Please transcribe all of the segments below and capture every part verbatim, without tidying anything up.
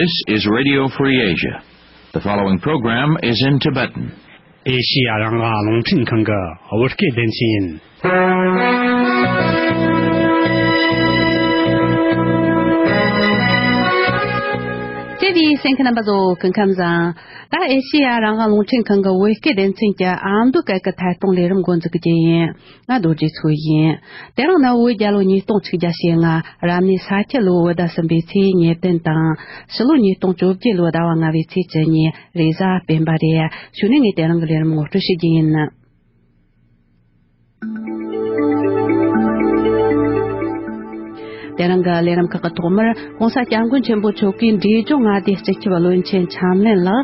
This is Radio Free Asia. The following program is in Tibetan. ཨེ་ཤི་ཡ་རང་དབང་རླུང་འཕྲིན་ཁང་གི་བོད་སྐད་སྡེ་ཚན་ཡིན། བཅས་པའི་གསན་མཁན་རྣམ་པ་ཚོ་སྐུ་ཁམས་བཟང་། ད་ཨེ་ཤི་ཡ་རང་དབང་རླུང་འཕྲིན་ཁང་གི་བོད་སྐད་སྡེ་ཚན་གྱི་ཨ་མདོ་སྐད་ཀྱི་ཐད་གཏོང་ལས་རིམ་འགོ་འཛུགས་རྒྱུ་ཡིན། ང་རྡོ་རྗེ་མཚོ་ཡིན། དེ་རིང་ནི་བོད་རྒྱལ་ལོ་ཉིས་སྟོང་ཆིག་བརྒྱ་ཞེ་ལྔ། རབ་གནས་ས་ཁྱི་ལོའི་བོད་ཟླ་གསུམ་པའི་ཚེས་ཉེར་བདུན་དང་། ཕྱི་ལོ་ཉིས་སྟོང་བཅོ་བརྒྱད་ལོའི་ཟླ་བ་ལྔ་པའི་ཚེས་བཅུ་གཉིས། རེས་གཟའ་སྤེན་པ་རེད། གཞུག་ནས་ངས་དེ་རིང་གི་ལས་རིམ་ངོ་སྤྲོད་བྱེད་རྒྱུ་ཡིན། དེ་རིང་གི་ལས་རིམ་ཁག་གི་ཐོག་མར་༸གོང་ས་༸སྐྱབས་མགོན་ཆེན་པོ་མཆོག་གིས་འབྲས་ལྗོངས་མངའ་སྡེའི་སྤྱི་ཁྱབ་བློན་ཆེན་འཆམ་གླིང་ལགས།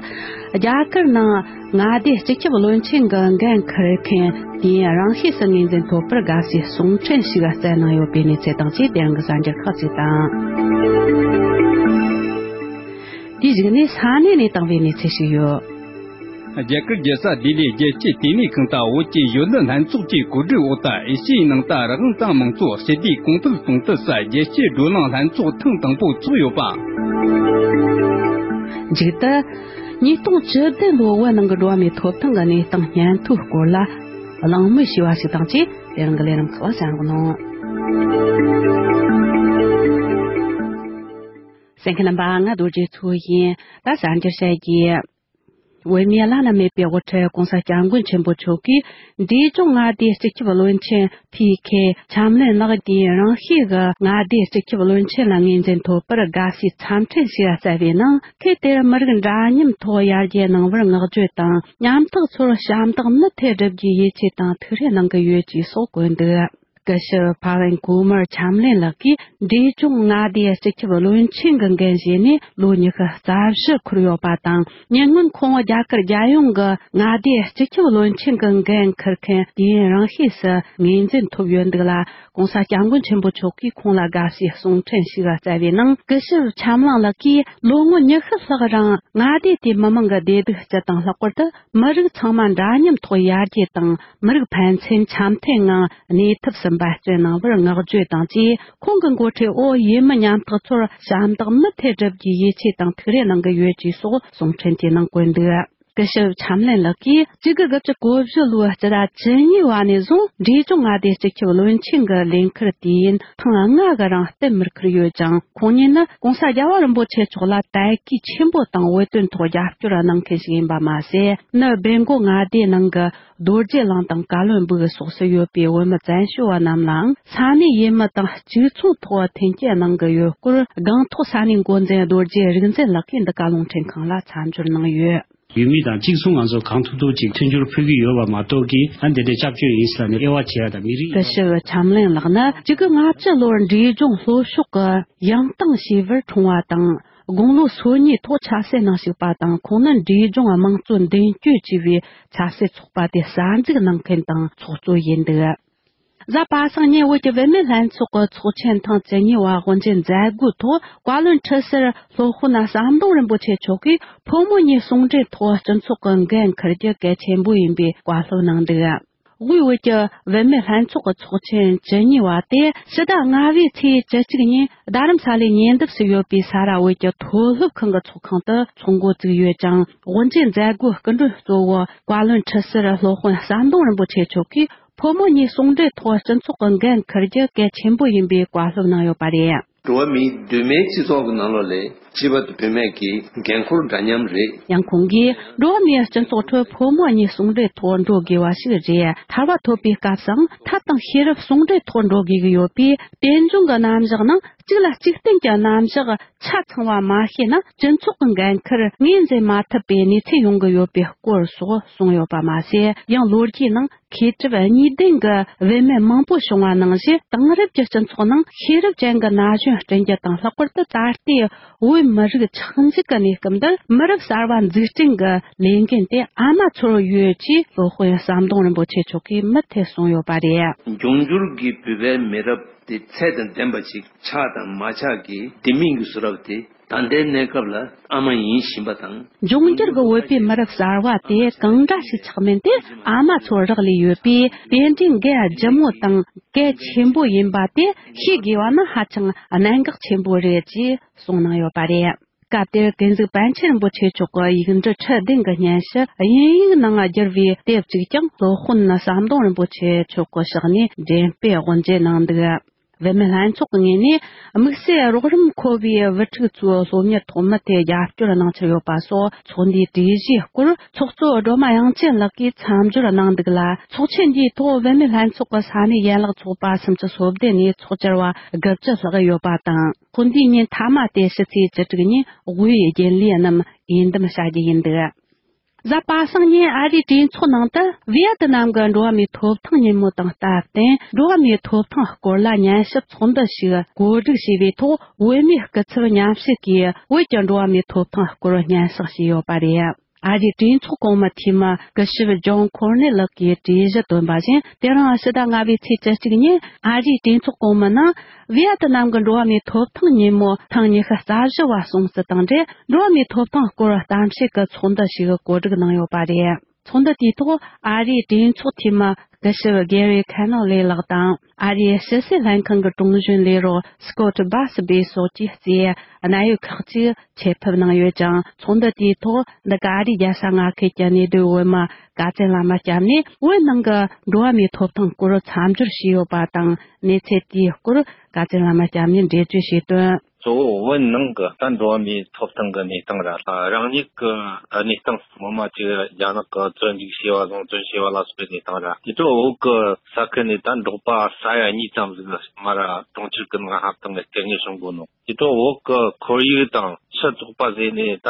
རྒྱ་གར་ནང་མངའ་སྡེའི་སྤྱི་ཁྱབ་བློན་ཆེན་གྱི་འགན་འཁུར་མཁན་དུས་ཡུན་རིང་ཤོས་སུ་ངོས་འཛིན་ཐོབ་པར་དགའ་བསུའི་གསུང་འཕྲིན་ཞིག་བསྩལ་གནང་ཡོད་པའི་གནས་ཚུལ་དང་བཅས། དེ་རིང་གི་གསར་འགྱུར་ཁག་ཅིག་དང་། དེའི་གཞུག་ནས་ས་གནས་ནས་བཏང་བའི་གནས་ཚུལ་ཞིག་ཡོད། རྒྱ་གར་རྒྱལ་ས་ལྡི་ལིའི་རྒྱལ་སྤྱིའི་ལྟེ་གནས་ཁང་དང་བོད་ཀྱི་གཞོན་ནུ་ལྷན་ཚོགས་ཀྱི་གོ་སྒྲིག་འོག་ཏུ། ཨེ་ཤི་ཡའི་ནང་དུ་རང་དབང་གཙང་མང་གཙོ་ཞི་བདེའི་གོང་འཕེལ་གཏོང་ཐབས་སུ་རྒྱལ་སྤྱིའི་བགྲོ་གླེང་ལྷན་ཚོགས་ཐེངས་དང་པོ་འཚོགས་ཡོད་པ། མཇུག་ཏུ། ཉིས་སྟོང་བཅུ་བདུན་ལོའི་བོད་ནང་གི་འགྲོ་བ་མིའི་ཐོབ་ཐང་གི་གནས་སྟངས་སྙན་ཐོའི་སྐོར་ལ་གླེང་མོལ་བྱས་པ་ཞིག་དང་བཅས། དེ་རིང་གི་ལས་རིམ་ཁག་ལ་གསན་རོགས་གནང་། གསན་མཁན་རྣམ་པ། ང་རྡོ་རྗེ་མཚོ་ཡིན། ད་གསར་འགྱུར་བཤད་རྒྱུ། བོད་མིའི་བླ་ན་མེད་པའི་དབུ་ཁྲིད་༸གོང་ས་༸སྐྱབས་མགོན་ཆེན་པོ་མཆོག་གིས་འབྲས་ལྗོངས་མངའ་སྡེའི་སྤྱི་ཁྱབ་བློན་ཆེན་ཕི་ཁེ་འཆམ་གླིང་ལགས་དུས་ཡུན་རིང་ཤོས་ཀྱི་མངའ་སྡེའི་སྤྱི་ཁྱབ་བློན་ཆེན་ལ་ངོས་འཛིན་ཐོབ་པར་དགའ་བསུའི་འཚམས་འཕྲིན་ཞིག་བསྩལ་བའི་ནང་། ཁོས་དེར་མི་རིགས་འདྲ་མཉམ་ཐོག་ཡར་རྒྱས་གནང་བར་བསྔགས་བརྗོད་དང་། ཉམ་ཐག་ཚོར་ཞབས་འདེགས་མུ་མཐུད་བསྒྲུབ་རྒྱུའི་ཡིད་ཆེས་དང་ཐུགས་རེ་གནང་གི་ཡོད་ཅེས་སོགས་བཀོད་འདུག། སྐུ་ཞབས་ཕ་ཝན་ཀུ་མར་འཆམ་གླིང་ལགས་ཀྱིས་འབྲས་ལྗོངས་མངའ་སྡེའི་སྤྱི་ཁྱབ་བློན་ཆེན་གྱི་འགན་བཞེས་ནས་ལོ་ཉི་ཤུ་རྩ་བཞི་འཁོར་ཡོད་པ་དང་། ཉེ་སྔོན་ཁོང་རྒྱ་གར་རྒྱལ་ཡོངས་ཀྱི་མངའ་སྡེའི་སྤྱི་ཁྱབ་བློན་ཆེན་གྱི་འགན་འཁུར་མཁན་དུས་ཡུན་རིང་ཤོས་སུ་ངོས་འཛིན་ཐོབ་ཡོད་འདུག་ལ།༸གོང་ས་༸སྐྱབས་མགོན་ཆེན་པོ་མཆོག་གིས་ཁོང་ལ་དགའ་བསུའི་གསུང་འཕྲིན་ཞིག་བསྩལ་བའི་ནང་། སྐུ་ཞབས་འཆམ་གླིང་ལགས་ཀྱིས་ལོ་ངོ་ཉི་ཤུ་ལྷག་རིང་མངའ་སྡེ་དེའི་མི་མང་གི་བདེ་སྡུག་སྤྱི་དང་། ལྷག་པར་དུ་མི་རིགས་ཚང་མ་འདྲ་མཉམ་ཐོག་ཡར་རྒྱས་དང་། མི་རིགས་ཕན་ཚུན་འཆམ་མཐུན་ངང་གནས་ཐབས་སུ་འབད་བརྩོན་གནང་བར་བསྔགས་བརྗོད་དང་བཅས། ཁོང་གི་འགོ་ཁྲིད་འོག་ཡུལ་མི་ཉམ་ཐག་ཚོར་ཞབས་འདེགས་མུ་མཐུད་བསྒྲུབ་རྒྱུའི་ཡིད་ཆེས་དང་ཐུགས་རེ་གནང་གི་ཡོད་ཅེས་སོགས་གསུང་འཕྲིན་དེའི་ནང་བཀོད་འདུག། སྐུ་ཞབས་འཆམ་གླིང་ལགས་ཀྱིས་གཅིག་དགུ་དགུ་བཅུ་གོ་བཞི་ལོའི་སྤྱི་ཟླ་བཅུ་གཉིས་པ་ནས་བཟུང་འབྲས་ལྗོངས་མངའ་སྡེའི་སྤྱི་ཁྱབ་བློན་ཆེན་གྱི་ལས་འཁུར་དུས་ཡུན་ཐེངས་ལྔ་གི་རིང་གཏན་མར་འཁུར་ཡོད་ཅིང་། ཁོང་ཉིད་ནི་༸གོང་ས་༸རྒྱལ་བ་རིན་པོ་ཆེ་མཆོག་ལ་དད་གུས་ཆེན་པོ་དང་བོད་དོན་ཐོག་རྒྱབ་སྐྱོར་གནང་མཁན་ཞིག་ཡིན་པ་མ་ཟད། ནི་སྦེལ་ཀོབ་མངའ་སྡེའི་ནང་གི་རྡོ་རྗེ་གླིང་དང་ཀ་བློན་སྦུག་སོགས་སུ་ཡོད་པའི་བོད་མི་བཙན་བྱོལ་བ་རྣམས་ལའང་ས་གནས་ཡུལ་མི་དང་གཅིག་མཚུངས་ཐོག་མཐུན་རྐྱེན་གནང་གི་ཡོད་སྐོར། སྒང་ཐོག་ས་གནས་འགོ་འཛིན་རྡོ་རྗེ་རིག་འཛིན་ལགས་ཀྱིས་འདི་ག་རླུང་འཕྲིན་ཁང་ལ་མཚམས་སྦྱོར་གནང་ཡོད། ཡུལ་མི་དང་གཅིག་མཚུངས་ང་ཚོ་གང་ཐུབ་ཐུབ་ཅིག་མཐུན་འགྱུར་ཕུལ་གྱི་ཡོད་པ་མ་གཏོགས་ཀྱི། ཨ་འདི་འདྲའི་སྐྱབས་བཅོལ་ཡིན་ཟེར་ནས་དབྱེ་བ་ཕྱེ་ཡ་དང་མི་རིགས། སྐུ་ཞབས་འཆམ་གླིང་ལགས་ནི་གཅིག་དགུ་ལྔ་བཅུ་ལོར་འབྲས་ལྗོངས་ལྷོ་ཕྱོགས་ཀྱི་ཡང་ཏང་ཞེས་པར་འཁྲུངས་པ་དང་། དགུང་ལོ་སོ་གཉིས་ཐོག་ཆབ་སྲིད་ནང་ཞུགས་པ་དང་། ཁོང་ནི་འབྲས་ལྗོངས་དམངས་གཙོ་མདུན་སྐྱོད་ཅེས་པའི་ཆབ་སྲིད་ཚོགས་པ་དེ་གསར་འཛུགས་གནང་མཁན་དང་ཚོགས་གཙོ་ཡིན་འདུག། གཟའ་པ་སངས་ཉིན་བོད་ཀྱི་བུད་མེད་ལྷན་ཚོགས་ཀྱི་ཚོགས་ཆེན་ཐེངས་བཅུ་གཉིས་པ་དབུ་འབྱེད་མཛད་སྒོའི་ཐོག་བཀའ་བློན་ཁྲི་ཟུར་སློབ་དཔོན་ཟམ་གདོང་རིན་པོ་ཆེ་མཆོག་གིས་ཕོ་མོ་གཉིས་ཟུང་འབྲེལ་ཐོག་སྤྱི་ཚོགས་ཀྱི་འགན་འཁུར་རྒྱུ་གལ་ཆེན་པོ་ཡིན་པའི་བཀའ་སློབ་གནང་འདུག། དབུས་བོད་ཀྱི་བུད་མེད་ལྷན་ཚོགས་ཀྱི་ཚོགས་ཆེན་བཅུ་གཉིས་པ་དེ་ཕྱི་ཟླ་ལྔ་པའི་ཚེས་བཅུ་གཅིག་ཉིན་རྡ་རམ་ས་ལའི་ཉེ་འདབས་སུ་ཡོད་པའི་ས་ར་བོད་ཀྱི་མཐོ་སློབ་ཁང་གི་ཚོགས་ཁང་དུ་ཚོགས་འགོ་བཙུགས་ཡོད་ཅིང་། དབུ་འབྱེད་མཛད་སྒོའི་སྐུ་མགྲོན་གཙོ་བོ་བཀའ་བློན་ཁྲི་ཟུར་སློབ་དཔོན་ཟམ་གདོང་རིན་པོ་ཆེ་མཆོག་གིས་ཕོ་མོ་གཉིས་ཟུང་འབྲེལ་ཐོག་སྤྱི་ཚོགས་ཀྱི་འགན་འཁུར་རྒྱུ་གལ་ཆེན་པོ་ཡིན་པའི་བཀའ་སློབ་གནང་ཡོད་པ་རེད། འགྲོ་བ་མིའི་གདོད་མའི་སྤྱི་ཚོགས་ཀྱི་ནང་ལོགས་ལས་སྤྱི་བ་དང་བུད་མེད་ཀྱི་འགན་ཁུར་འདྲ་མཉམ་རེད། ཡང་ཁོང་གིས་འགྲོ་བ་མིའི་སྤྱི་ཚོགས་ཁྲོད་ཕོ་མོ་གཉིས་ཟུང་འབྲེལ་ཐོག་འགྲོ་དགོས་པ་ཞིག་རེད། ཐར་པ་ཐོབ་པའི་སྐབས་སུའང་ཐབས་དང་ཤེས་རབ་ཟུང་འབྲེལ་ཐོག་འགྲོ་དགོས་ཀྱི་ཡོད་པས། རྟེན་འབྱུང་གི་རྣམ་གཞག་ནང་གཅིག་ལ་གཅིག་བརྟེན་གྱི་རྣམ་གཞག་ཆ་ཚང་བ་མ་ཤེས་ན། སྤྱི་ཚོགས་ཀྱི་འགན་ཁུར་ངོས་འཛིན་མ་ཐུབ་པའི་གནས་ཚུལ་ཡོང་གི་ཡོད་པའི་སྐོར་སོགས་གསུངས་ཡོད་པ་མ་ཟད། ཡང་ལོ་རྒྱུས་ནང་མཁས་གྲུབ་གཉིས་ལྡན་གྱི་བུད་མེད་མང་པོ་བྱུང་བ་ནང་བཞིན། དེང་རབས་ཀྱི་སྤྱི་ཚོགས་ནང་ཤེས་རབ་ཅན་གྱི་ན་གཞོན་བསྐྲུན་རྒྱུ་དང་། ལྷག་པར་དུ་ད་ལྟའི་བོད་མི་རིགས་ཆགས་འཇིག་གི་གནས་སྐབས་འདིར། མི་རབས་གསར་བ་འཛུགས་སྐྲུན་གྱི་ལས་འགན་དེ་ཨ་མ་ཚོར་ཡོད་ཅེས་སློབ་དཔོན་ཟམ་གདོང་རིན་པོ་ཆེ་མཆོག་གིས་མུ་མཐུད་གསུངས་ཡོད་པ་རེད། འབྱུང་འགྱུར་གྱི་བོད་པའི་མི་རབས་དེ་ཚད་དང་ལྡན་པ་ཞིག་ཆགས་དང་མ་ཆགས་ཀྱི་ལྡེ་མིག་གི་བཟོ་རབས་དེ། ད་ལྟའི་གནས་སྐབས་ལ་ཨ་མ་ཡིན་བཞིན་པ་དང་། འབྱུང་འགྱུར་གྱི་བོད་པའི་མི་རབས་གསར་བ་དེ་གང་འདྲ་ཞིག་ཆགས་མིན་དེ་ཨ་མ་ཚོར་རག་ལས་ཡོད་པས། དེ་འདྲའི་འགན་ལྗིད་མོ་དང་གལ་ཆེན་པོ་ཡིན་པ་དེ་ཤེས་དགོས་པ་ནི་ཧ་ཅང་གནད་འགག་ཆེན་པོ་རེད་ཅེས་གསུངས་གནང་ཡོད་པ་རེད། སྐབས་དེར་ཀུན་གཟིགས་པཎ་ཆེན་རིན་པོ་ཆེ་མཆོག་གི་ཡིག་འབྲུ་ཁྲི་བདུན་གྱི་སྙན་ཞུ་དབྱིན་ཡིག་ནང་བསྒྱུར་བའི་དེབ་གཅིག་ཀྱང་སློབ་དཔོན་ཟམ་གདོང་རིན་པོ་ཆེ་མཆོག་གི་ཕྱག་ནས་འགྲེམས་སྤེལ་དབུ་འབྱེད་གནང་འདུག། བུད་མེད་ལྷན་ཚོགས་ཀྱི་ངོས་ནས་དམིགས་བསལ་རོགས་རམ་མཁོ་བའི་བུ་ཕྲུག་ཚོའི་སློབ་གཉེར་ཐོག་མུ་མཐུད་རྒྱབ་སྐྱོར་གནང་འཆར་ཡོད་པ་སོགས་ཚོགས་འདུའི་གྲོས་གཞིའི་སྐོར་ཚོགས་གཙོ་སྒྲོལ་མ་དབྱངས་ཅན་ལགས་ཀྱིས་མཚམས་སྦྱོར་གནང་འདུག་ལ། ཚོགས་ཆེན་འདིའི་ཐོག་བུད་མེད་ལྷན་ཚོགས་ཀྱི་ས་གནས་ཡན་ལག་ཚོགས་པ་སུམ་ཅུ་སོ་བདུན་ནས་ཚོགས་བཅར་བ་དགུ་བཅུ་ལྷག་ཡོད་པ་དང་། ཚོགས་འདུའི་ཉིན་མཐའ་མ་སྟེ་ཕྱི་ཚེས་བཅུ་དྲུག་ཉིན་དབུས་རྒྱུན་ལས་རྣམས་འོས་འདེམས་བྱ་རྒྱུ་ཡིན་འདུག། གཟའ་པ་སངས་ཉིན་ཨ་རིའི་གྲོས་ཚོགས་ནང་དུ་ཝི་ཡ་ཏི་ནམ་གྱི་འགྲོ་བ་མིའི་ཐོབ་ཐང་ཉིན་མོ་དང་སྟབས་བསྟུན་འགྲོ་བ་མིའི་ཐོབ་ཐང་སྐོར་ལ་ཉན་ཞིབ་ཚོགས་འདུ་ཞིག་གོ་སྒྲིག་བྱས་པའི་ཐོག་བོད་མིའི་སྐུ་ཚབ་མཉམ་ཞུགས་ཀྱིས་བོད་ཀྱི་འགྲོ་བ་མིའི་ཐོབ་ཐང་སྐོར་སྙན་སེང་བྱས་ཡོད་པ་རེད། ཨ་རིའི་གྲོས་ཚོགས་གོང་མའི་འཐུས་མི་སྐུ་ཞབས་ཇོན་ཁོར་ནེལ་ལགས་ཀྱིས་གྲོས་གཞི་བཏོན་པ་བཞིན། དེ་རིང་ཕྱི་ཟླ་ལྔ་པའི་ཚེས་བཅུ་གཅིག་ཉིན་ཨ་རིའི་གྲོས་ཚོགས་གོང་མའི་ནང་ཝི་ཡ་ཏི་ནམ་གྱི་འགྲོ་བ་མིའི་ཐོབ་ཐང་ཉིན་མོ་ཐེངས་ཉི་ཤུ་རྩ་བཞི་བ་སྲུང་བརྩི་དང་འབྲེལ། འགྲོ་བ་མིའི་ཐོབ་ཐང་སྐོར་གཏམ་བཤད་ཀྱི་ཚོགས་འདུ་ཞིག་གོ་སྒྲིག་གནང་ཡོད་པ་རེད། ཚོགས་འདུ་དེའི་ཐོག་ཨ་རིའི་གྲོས་ཚོགས་འཐུས་མི་སྐུ་ཞབས་Gary Conille་ལགས་དང་། ཨ་རིའི་ཕྱི་སྲིད་ལྷན་ཁང་གི་ཀྲུང་གཞོན་ལས་རོགས་Scott Bassett་སོགས་ཀྱིས་གཙོས་གནད་ཡོད་ཁག་ཅིག་ཆེད་ཕེབས་གནང་ཡོད་ཅིང་། ཚོགས་འདུ་དེའི་ཐོག་འདི་ག་ཨ་རིའི་རྒྱལ་ས་མངའ་ཁུལ་གྱི་གནས་སྡོད་བོད་མི་དགའ་ལྡན་བླ་མ་སྐྱབས་ནས་བོད་ནང་གི་འགྲོ་བ་མིའི་ཐོབ་ཐང་སྐོར་མཚམས་སྦྱོར་བྱས་ཡོད་པ་དང་། གནས་ཚུལ་དེའི་སྐོར་དགའ་ལྡན་བླ་མ་སྐྱབས་ནས་འགྲེལ་བརྗོད་བྱས་དོན། གཙོ་བོ་བོད་ནང་གི་ད་འགྲོ་བ་མིའི་ཐོབ་ཐང་གི་གནས་སྟངས་ར། རང་ཉིད་ཀྱི་གནས་སྟངས་ངོ་མ་ཅིག་རྒྱ་ནག་གི་བཙོན་འཇུག་བྱས་པ་དང་བཙོན་བྱས་པ་ལ་སོགས་པའི་གནས་སྟངས་ར། དེ་ཚོ་བོད་ཀྱི་ས་ཁུལ་ནས་ད་འབྲོག་པ་ས་ཡ་གཉིས་ཙམ་ཟིག་མ་ར་གྲོང་ཁྱེར་གྱི་ནང་ཧ་ཐང་གི་སྐད་གཉིས་བྱུང་དགོས་ནོ། དེ་ཚོ་བོད་ཀྱི་ཁོར་ཡུག་དང་ཕྱི་ཚོགས་པ་ཟེར་ནས་ད་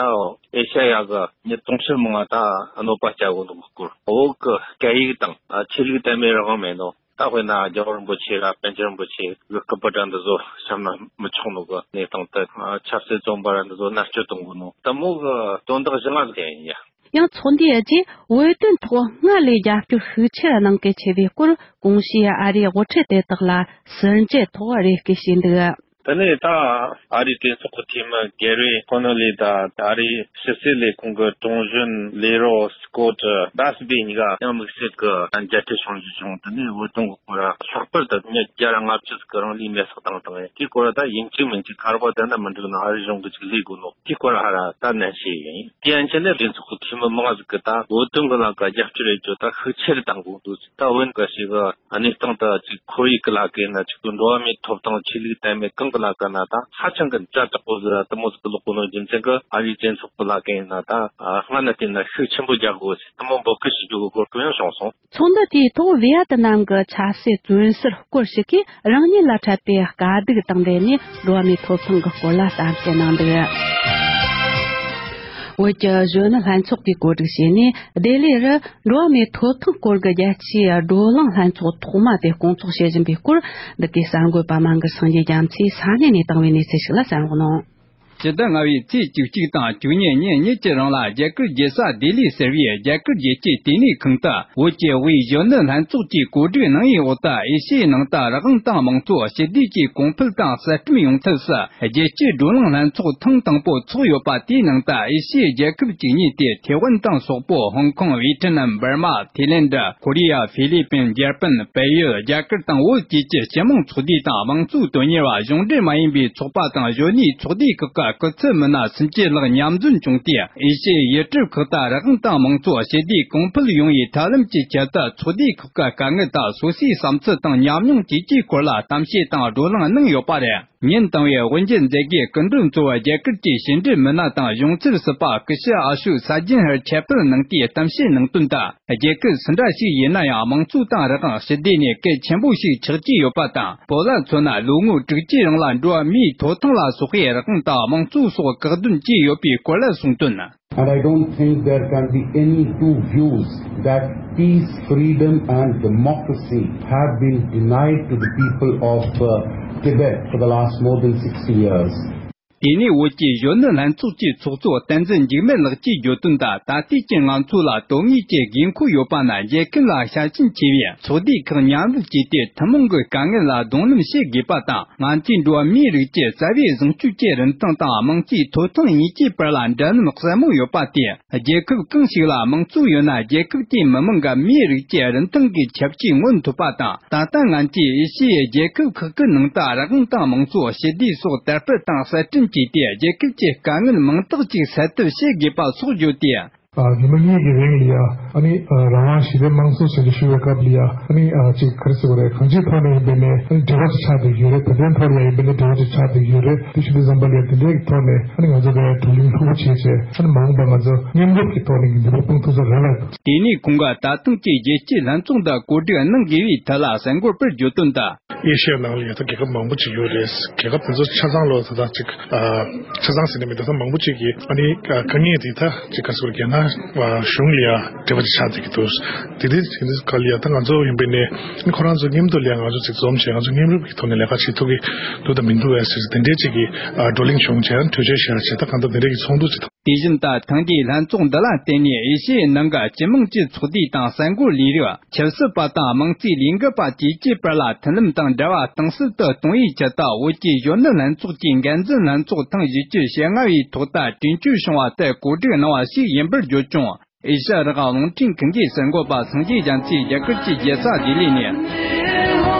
ཨེ་ཤ་ཡ་གི་མི་དུང་ཕྱུར་མང་ང་ད་གནོད་པ་བསྐྱལ་དགོས་ནོ་གི་སྐོར། བོད་ཀྱི་སྐད་ཡིག་དང་ཆོས་ལུགས་དད་མོས་རང་དབང་མེད་ནོ། ད་དཔེར་ན་རྒྱལ་བ་རིན་པོ་ཆེ་ར་པཎ་ཆེན་རིན་པོ་ཆེ་གི་སྐུ་པར་འདྲ་འདི་ཚོ་བཤམས་ན་མི་ཆོག་ནོ་གི་གནས་སྟངས་དེ། ཆབ་སྲིད་བཙོན་པ་ར་འདི་ཚོ་མནར་གཅོད་གཏོང་གི་ནོ། དེ་མོ་གི་དོན་དག་བཞི་ལྔ་ཟིག་ཡིན་ཡ། ཡང་ཚོགས་འདུའི་རྗེས་བོད་དོན་ཐོག་སྔར་ལས་རྒྱབ་སྐྱོར་ཤུགས་ཆེར་གནང་གལ་ཆེ་བའི་སྐོར་གོང་ཞུས་ཨ་རིའི་དབུ་ཁྲིད་དེ་དག་ལ་ཟུར་མཇལ་ཐོག་རེ་སྐུལ་བྱས་འདུག། དེ་ནས་ད་ཨ་རིའི་གྲོས་ཚོགས་ཀྱི་འཐུས་མི་Gary Conille་དང་ཨ་རིའི་ཕྱི་སྲིད་ལས་ཁུངས་ཀྱི་ཀྲུང་གཞོན་ལས་རོགས་Scott Bassett་གཉིས་ཀ་ཡང་དམིགས་བསལ་གྱི་མཇལ་འཕྲད་བྱུང་རྒྱུ་བྱུང་། དེ་ནས་བོད་དོན་གྱི་སྐོར་ལྷག་པར་དུ་མི་བརྒྱ་དང་ལྔ་བཅུ་ཟིག་གིས་རང་ལུས་མེར་སྲེག་བཏང་བཏང་ཡོད། དེའི་སྐོར་ད་ཡིན་གཅིག་མིན་གཅིག་ཁ་རོག་བསྡད་ན་མི་འགྲིག་ན་ཨ་རི་གཞུང་གིས་ཅིག་ལས་དགོས་ནོ། དེའི་སྐོར་ཧ་ར་ད་ནན་བཤད་ཡིན། དེ་ཡན་ཆད་ནས་གྲོས་ཚོགས་ཀྱི་འཐུས་མི་མང་ཟིག་གིས་ད་བོད་དོན་གྱི་ལམ་ཁ་རྒྱབ་སྐྱོར་ཡེད་རྒྱུ་ད་ཤུགས་ཆེ་རུ་བཏང་དགོས་འདུག། ད་བོད་གི་ཞིག་གི་གནས་སྟངས་ད་ཅིག་ཁོར་ཡུག་གི་ལ་ཀ་ཡིན་ན་ཅིག་ཏུ་འགྲོ་བ་མིའི་ཐོབ་ཐང་ཆོས་ལུགས་དད་མོས་གང་གི་ལ་ཀ་ན་ད་ཧ་ཅང་གི་ཛ་དྲག་པོ་ཟིག་ར་དེ་མོ་ཟིག་གི་ལོག་གོ་ནོ་རྒྱུ་མཚན་གི་ཨ་རིའི་གྲོས་ཚོགས་གི་ལ་ཀ་ཡིན་ན་ད་སྔ་ན་དེ་ན་ཤུགས་ཆེན་པོ་རྒྱག་དགོས་ཟེར་དེ་མོ་འབོད་སྐུལ་ཞུ་རྒྱུ་གི་གོ་སྐབས་ཡང་བྱུང་སོང་། ཚོགས་འདུ་དེའི་ཐོག་ཝི་ཡ་ཏི་ནམ་གི་ཆབ་སྲིད་བཙོན་ཟུར་སྐོར་ཞིག་གིས་རང་ཉིད་ལ་འཕྲད་པའི་དཀའ་སྡུག་དང་འབྲེལ་ནས་འགྲོ་བ་མིའི་ཐོབ་ཐང་གི་སྐོར་ལ་གཏམ་བཤད་གནང་འདུག། བོད་ཀྱི་གཞོན་ནུ་ལྷན་ཚོགས་ཀྱིས་གོ་སྒྲིག་བྱས་ནས་ལྡི་ལི་རུ་འགྲོ་བ་མིའི་ཐོབ་ཐང་སྐོར་གྱི་རྒྱལ་སྤྱིའི་བགྲོ་གླེང་ལྷན་ཚོགས་ཐོག་མ་དེ་སྐོང་ཚོགས་བྱེད་བཞིན་པའི་སྐོར་འདི་གའི་གསར་འགོད་པ་མང་གི་སངས་རྒྱས་རྒྱ་མཚོས་ས་གནས་ནས་བཏང་བའི་གནས་ཚུལ་ཞིག་ལ་གསན་རོགས་གནང་། ཕྱི་ཟླ་ལྔ་པའི་ཚེས་བཅུ་གཅིག་དང་བཅུ་གཉིས་ཉིན་གཉིས་ཀྱི་རིང་ལ་རྒྱ་གར་རྒྱལ་ས་ལྡི་ལི་ཟེར་བའི་རྒྱ་གར་རྒྱལ་སྤྱིའི་ལྟེ་གནས་ཁང་དུ་བོད་ཀྱི་དབུས་གཞོན་ནུ་ལྷན་ཚོགས་ཀྱིས་གོ་སྒྲིག་གནང་བའི་འོག་ཏུ་ཨེ་ཤི་ཡའི་ནང་དུ་རང་དབང་དང་དམངས་གཙོ་ཞི་བདེ་བཅས་གོང་འཕེལ་དང་གསར་སྐྲུན་ཡོང་ཐབས་སུ་རྒྱལ་སྤྱིའི་བགྲོ་གླེང་ལྷན་ཚོགས་ཐེངས་དང་པོ་འཚོགས་ཡོད་པ། དེའི་ནང་དུ་ཨེ་ཤི་ཡའི་རྒྱལ་ཁབ་བཅུ་གཉིས་ཏེ་ཐེ་ཝན་དང་སོག་པོ། ཧོང་ཀོང་། ཝི་ཊི་ནམ། འབར་མ། ཐེ་ལན་ཌ། ཁོ་རི་ཡ། ཧྥི་ལི་པིན། འཇར་པན། བལ་ཡུལ། རྒྱ་གར་དང་བོད་བཅས་ཀྱི་སྤྱི་དམངས་ཚོགས་སྡེ་དང་དམངས་གཙོའི་དོན་གཉེར་བ། གཞུང་འབྲེལ་མ་ཡིན་པའི་ཚོགས་པ་དང་གཞོན་ནུའི་ཚོགས་སྡེ་ཁག་གི་སྐུ་ཚབ་མི་སྣ་སུམ་ཅུ་ལྷག་མཉམ་འཛོམས་བྱུང་སྟེ། ཨེ་ཤི་ཡའི་ཡུལ་གྲུ་ཁག་ཏུ་རང་དབང་དང་དམངས་གཙོ་ཞི་བདེ་གོང་འཕེལ་ཡོང་བའི་ཐབས་ལམ་གྱི་ཆེད་དུ་ཚོགས་སྡེ་ཁག་གི་དཀའ་ངལ་དང་སོ་སོའི་བསམ་ཚུལ་དང་ཉམས་མྱོང་བཅས་ཀྱི་སྐོར་ལ་གཏམ་བཤད་དང་བགྲོ་གླེང་གནང་ཡོད་པ་རེད། ཉིན་དང་པོའི་དབུ་འབྱེད་མཛད་སྒོའི་སྐུ་མགྲོན་གཙོ་བོ་རྒྱ་གར་གྱི་ཕྱི་འབྲེལ་མི་སྣ་དང་གཞུང་འབྲེལ་ཟུར་པ་སྐུ་ཞབས་ཨ་ཤོག་ས་ཇན་ཧར་ཁྱད་པར་གནང་སྟེ་གཏམ་བཤད་གནང་དོན་དུ། རྒྱལ་ཁབ་སུ་འདྲ་ཞིག་ཡིན་ན་ཡང་དམངས་གཙོ་དང་རང་དབང་ཞི་བདེ་ནི་གལ་ཆེན་པོ་ཞིག་ཆགས་ཀྱི་ཡོད་པ་དང་། བོད་ལ་མཚོན་ན་ལོ་ངོ་དྲུག་ཅུའི་རིང་ལ་འགྲོ་བ་མིའི་ཐོབ་ཐང་ལ་སོགས་པའི་རང་དབང་དང་དམངས་གཙོ་སོགས་བཀག་སྡོམ་བྱས་ཡོད་པའི་སྐོར་ལ་གསུངས་དོན། And I don't think there can be any two views that peace, freedom, and democracy have been denied to the people of uh, Tibet for the last more than sixty years. དེ་ནས་བོད་ཀྱི་གཞོན་ནུ་ལྷན་ཚོགས་ཀྱི་ཚོགས་གཙོ་བསྟན་འཛིན་འཇིགས་མེད་ལགས་ཀྱིས་བརྗོད་དོན་དུ། ད་ལྟའི་ཅན་ང་ཚོ་ལ་དོན་དངོས་ཀྱི་དགོས་མཁོ་ཡོད་པ་ནི་རྒྱལ་ཁབ་ལ་ཞབས་ཞུ་བྱེད་པའི་ཚོགས་སྡེ་ཁག་མཉམ་རུབ་བྱས་ཏེ་ཐུན་མོང་གི་དཀའ་ངལ་ལ་གདོང་ལེན་བྱེད་དགོས་པ་དང་། ང་ཚོས་འགྲོ་བ་མིའི་རིགས་ཀྱི་རྩ་བའི་བཟང་སྤྱོད་ཀྱི་རིན་ཐང་དང་དམངས་གཙོའི་ཐོབ་ཐང་གཉིས་ཀྱི་བར་ལ་འབྲེལ་ལམ་གསལ་མོ་ཡོད་པ་སྟེ། རྒྱལ་ཁབ་གང་ཞིག་ལ་དམངས་གཙོ་ཡོད་ན། རྒྱལ་ཁབ་དེའི་མི་དམངས་ཀྱི་མིའི་རིགས་ཀྱི་རིན་ཐང་གི་ཁྱབ་ཇུས་མངོན་ཐུབ་པ་དང་། ད་ལྟ་ང་ཚོས་ཨེ་ཤི་ཡའི་རྒྱལ་ཁབ་ཁག་གི་ནང་དུ་རང་དབང་དང་དམངས་གཙོ། ཞི་བདེ་སོགས་དར་སྤེལ་དང་གསར་སྐྲུན་ བྱས་ཏེ། རྒྱལ་ཁབ་ཀྱི་དཀའ་ངལ་མང་དག་ཅིག་སེལ་ཐབས་བྱེད་དགོས་པ་སོགས་བརྗོད་དེ། ཨ། ཉི་མ་གཉིས་ཀྱི་རིང་ལ་ཡ། ཨ་ནི། ཨ། རང་དབང་ཞི་བདེ་དམངས་གཙོ་ཟེར་ཏེ་ཞུ་བའི་སྐབས་ལ་ཡ། ཨ་ནི། ཨ། ཅིག་ག་རེ་ཟེར་དགོས་རེད། གང་ཅིའི་ཐོག་ནས་ཡིན་པའི་ནས། ཨ་ནི། འབྲེལ་བ་ཅིག་ཆགས་བསྡད་ཡོད་རེད། བོད་དོན་ཐོག་ལ་ཡ་ཡིན་པའི་ནས་འབྲེལ་བ་ཅིག་ཆགས་བསྡད་ཡོད་རེད། དེ་ཞུ་དུས་ཙམ་པ་ལ་ཡ། དེ་འདྲའི་ཐོག་ནས། ཨ་ནི། ང་ཚོ་ག་བགྲོ་གླེང་ལྷུག་པོ་བྱས་བྱས། ཨ་ནི། མ་འོངས་པ་ང་ཚོ་མཉམ་རུབ་ཀྱི་ཐོག་ནས་འདི་འདྲ་སྤུངས་ཐུབ་ས་རེད་ལ། དེ་ནས་ཁོང་གིས་ད་ཐེངས་ཀྱི་རྒྱལ་སྤྱིའི་ལྷན་ཚོགས་འདི་གོ་སྒྲིག་གནང་དགོས་པའི་ཐད་ལ་གསར་འགོད་པར་བརྗོད་དོན་དུ། ཨེ་ཤི་ཡ་ནང་ལ་ཡ་ད་རྒྱལ་ཁབ་མང་པོ་ཅིག་ཡོད་རེད། རྒྱལ་ཁབ་དེ་ཚོ་ཆ་ཚང་ལོ་ད་ལྟ་ཅིག་ཨ། ཆ་ཚང་ཟེར་ནས་མི་ད་ལྟ་མང་པོ་ཅིག་གིས། ཨ་ནི། ཨ། དཀའ་ངལ་དེ་ད་ཅིག་ག་རེ་ཟེར་དགོས་རེད། རྒྱ་ནག་གཞུང་ལ་ཡ་འབྲེལ་བ་ཅིག་ཆགས་བསྡད་ཀྱི་འདུག་དེ་དུས་དེ་དུས་ག་ལ་ཡ་ད་ང་ཚོ་ཡིན་པའི་ནས། ཨ་ནི། ཁོ་རང་ཚོ་མཉམ་དུ་ལ་ཡ་ང་ཚོ་ཅིག་འཛོམས་བྱས། ང་ཚོ་མཉམ་རུབ་ཀྱི་ཐོག་ནས་ལས་ཀ་བྱེད་ཐུབ་ཀྱི་འདུག་དང་མི་འདུག་ཨེ་ཟེར་དེ་འདྲའི་ཅིག་གི། ཨ། བགྲོ་གླེང་བྱུང་བྱས། གྲོས་ཆོད་བཞག་བྱས། ད་གང་ལྟར་དེ་འདྲའི་གི་ཚོགས་འདུ་ཅིག་དང་། དེ་བཞིན་ད་ཐེངས་འདིའི་ལྷན་ཚོགས་འདི་ལ་བརྟེན་ནས་ཨེ་ཤི་ཡའི་ནང་གི་སྤྱི་དམངས་ཀྱི་ཚོགས་སྡེ་དང་གསར་འགོད་ལས་རིགས། ཆབ་སྲིད་པ་དང་དམངས་གཙོའི་ལས་འགུལ་པ་བཅས་ཀྱི་བར་ལ་མཐུན་ལམ་དང་འབྲེལ་བ་གཏིང་ཟབ་ཏུ་གཏོང་བའི་ཆེད་དུ། བོད་ཀྱི་གཞོན་ནུ་ལྷན་ཚོགས་ཀྱི་འགན་འཛིན་ལྷན་ཚོགས་ཐེངས་བཞི་བཅུ་ཞེ་ལྔ་བའི་ཐོག་ཏུ་གྲོས་ཆོད་བྱུང་བ་ལྟར་གོ་སྒྲིག་གནང་བ་ཞིག་ཡིན་པར་བརྗོད་ཀྱང་། ཨེ་ཤ་ཡ་རང་དབང་རླུང་འཕྲིན་ཁང་གི་གསར་འགོད་པ་སངས་རྒྱས་རྒྱ་མཚོས་རྒྱ་གར་གྱི་རྒྱལ་ས་ལྡི་ལི་ནས།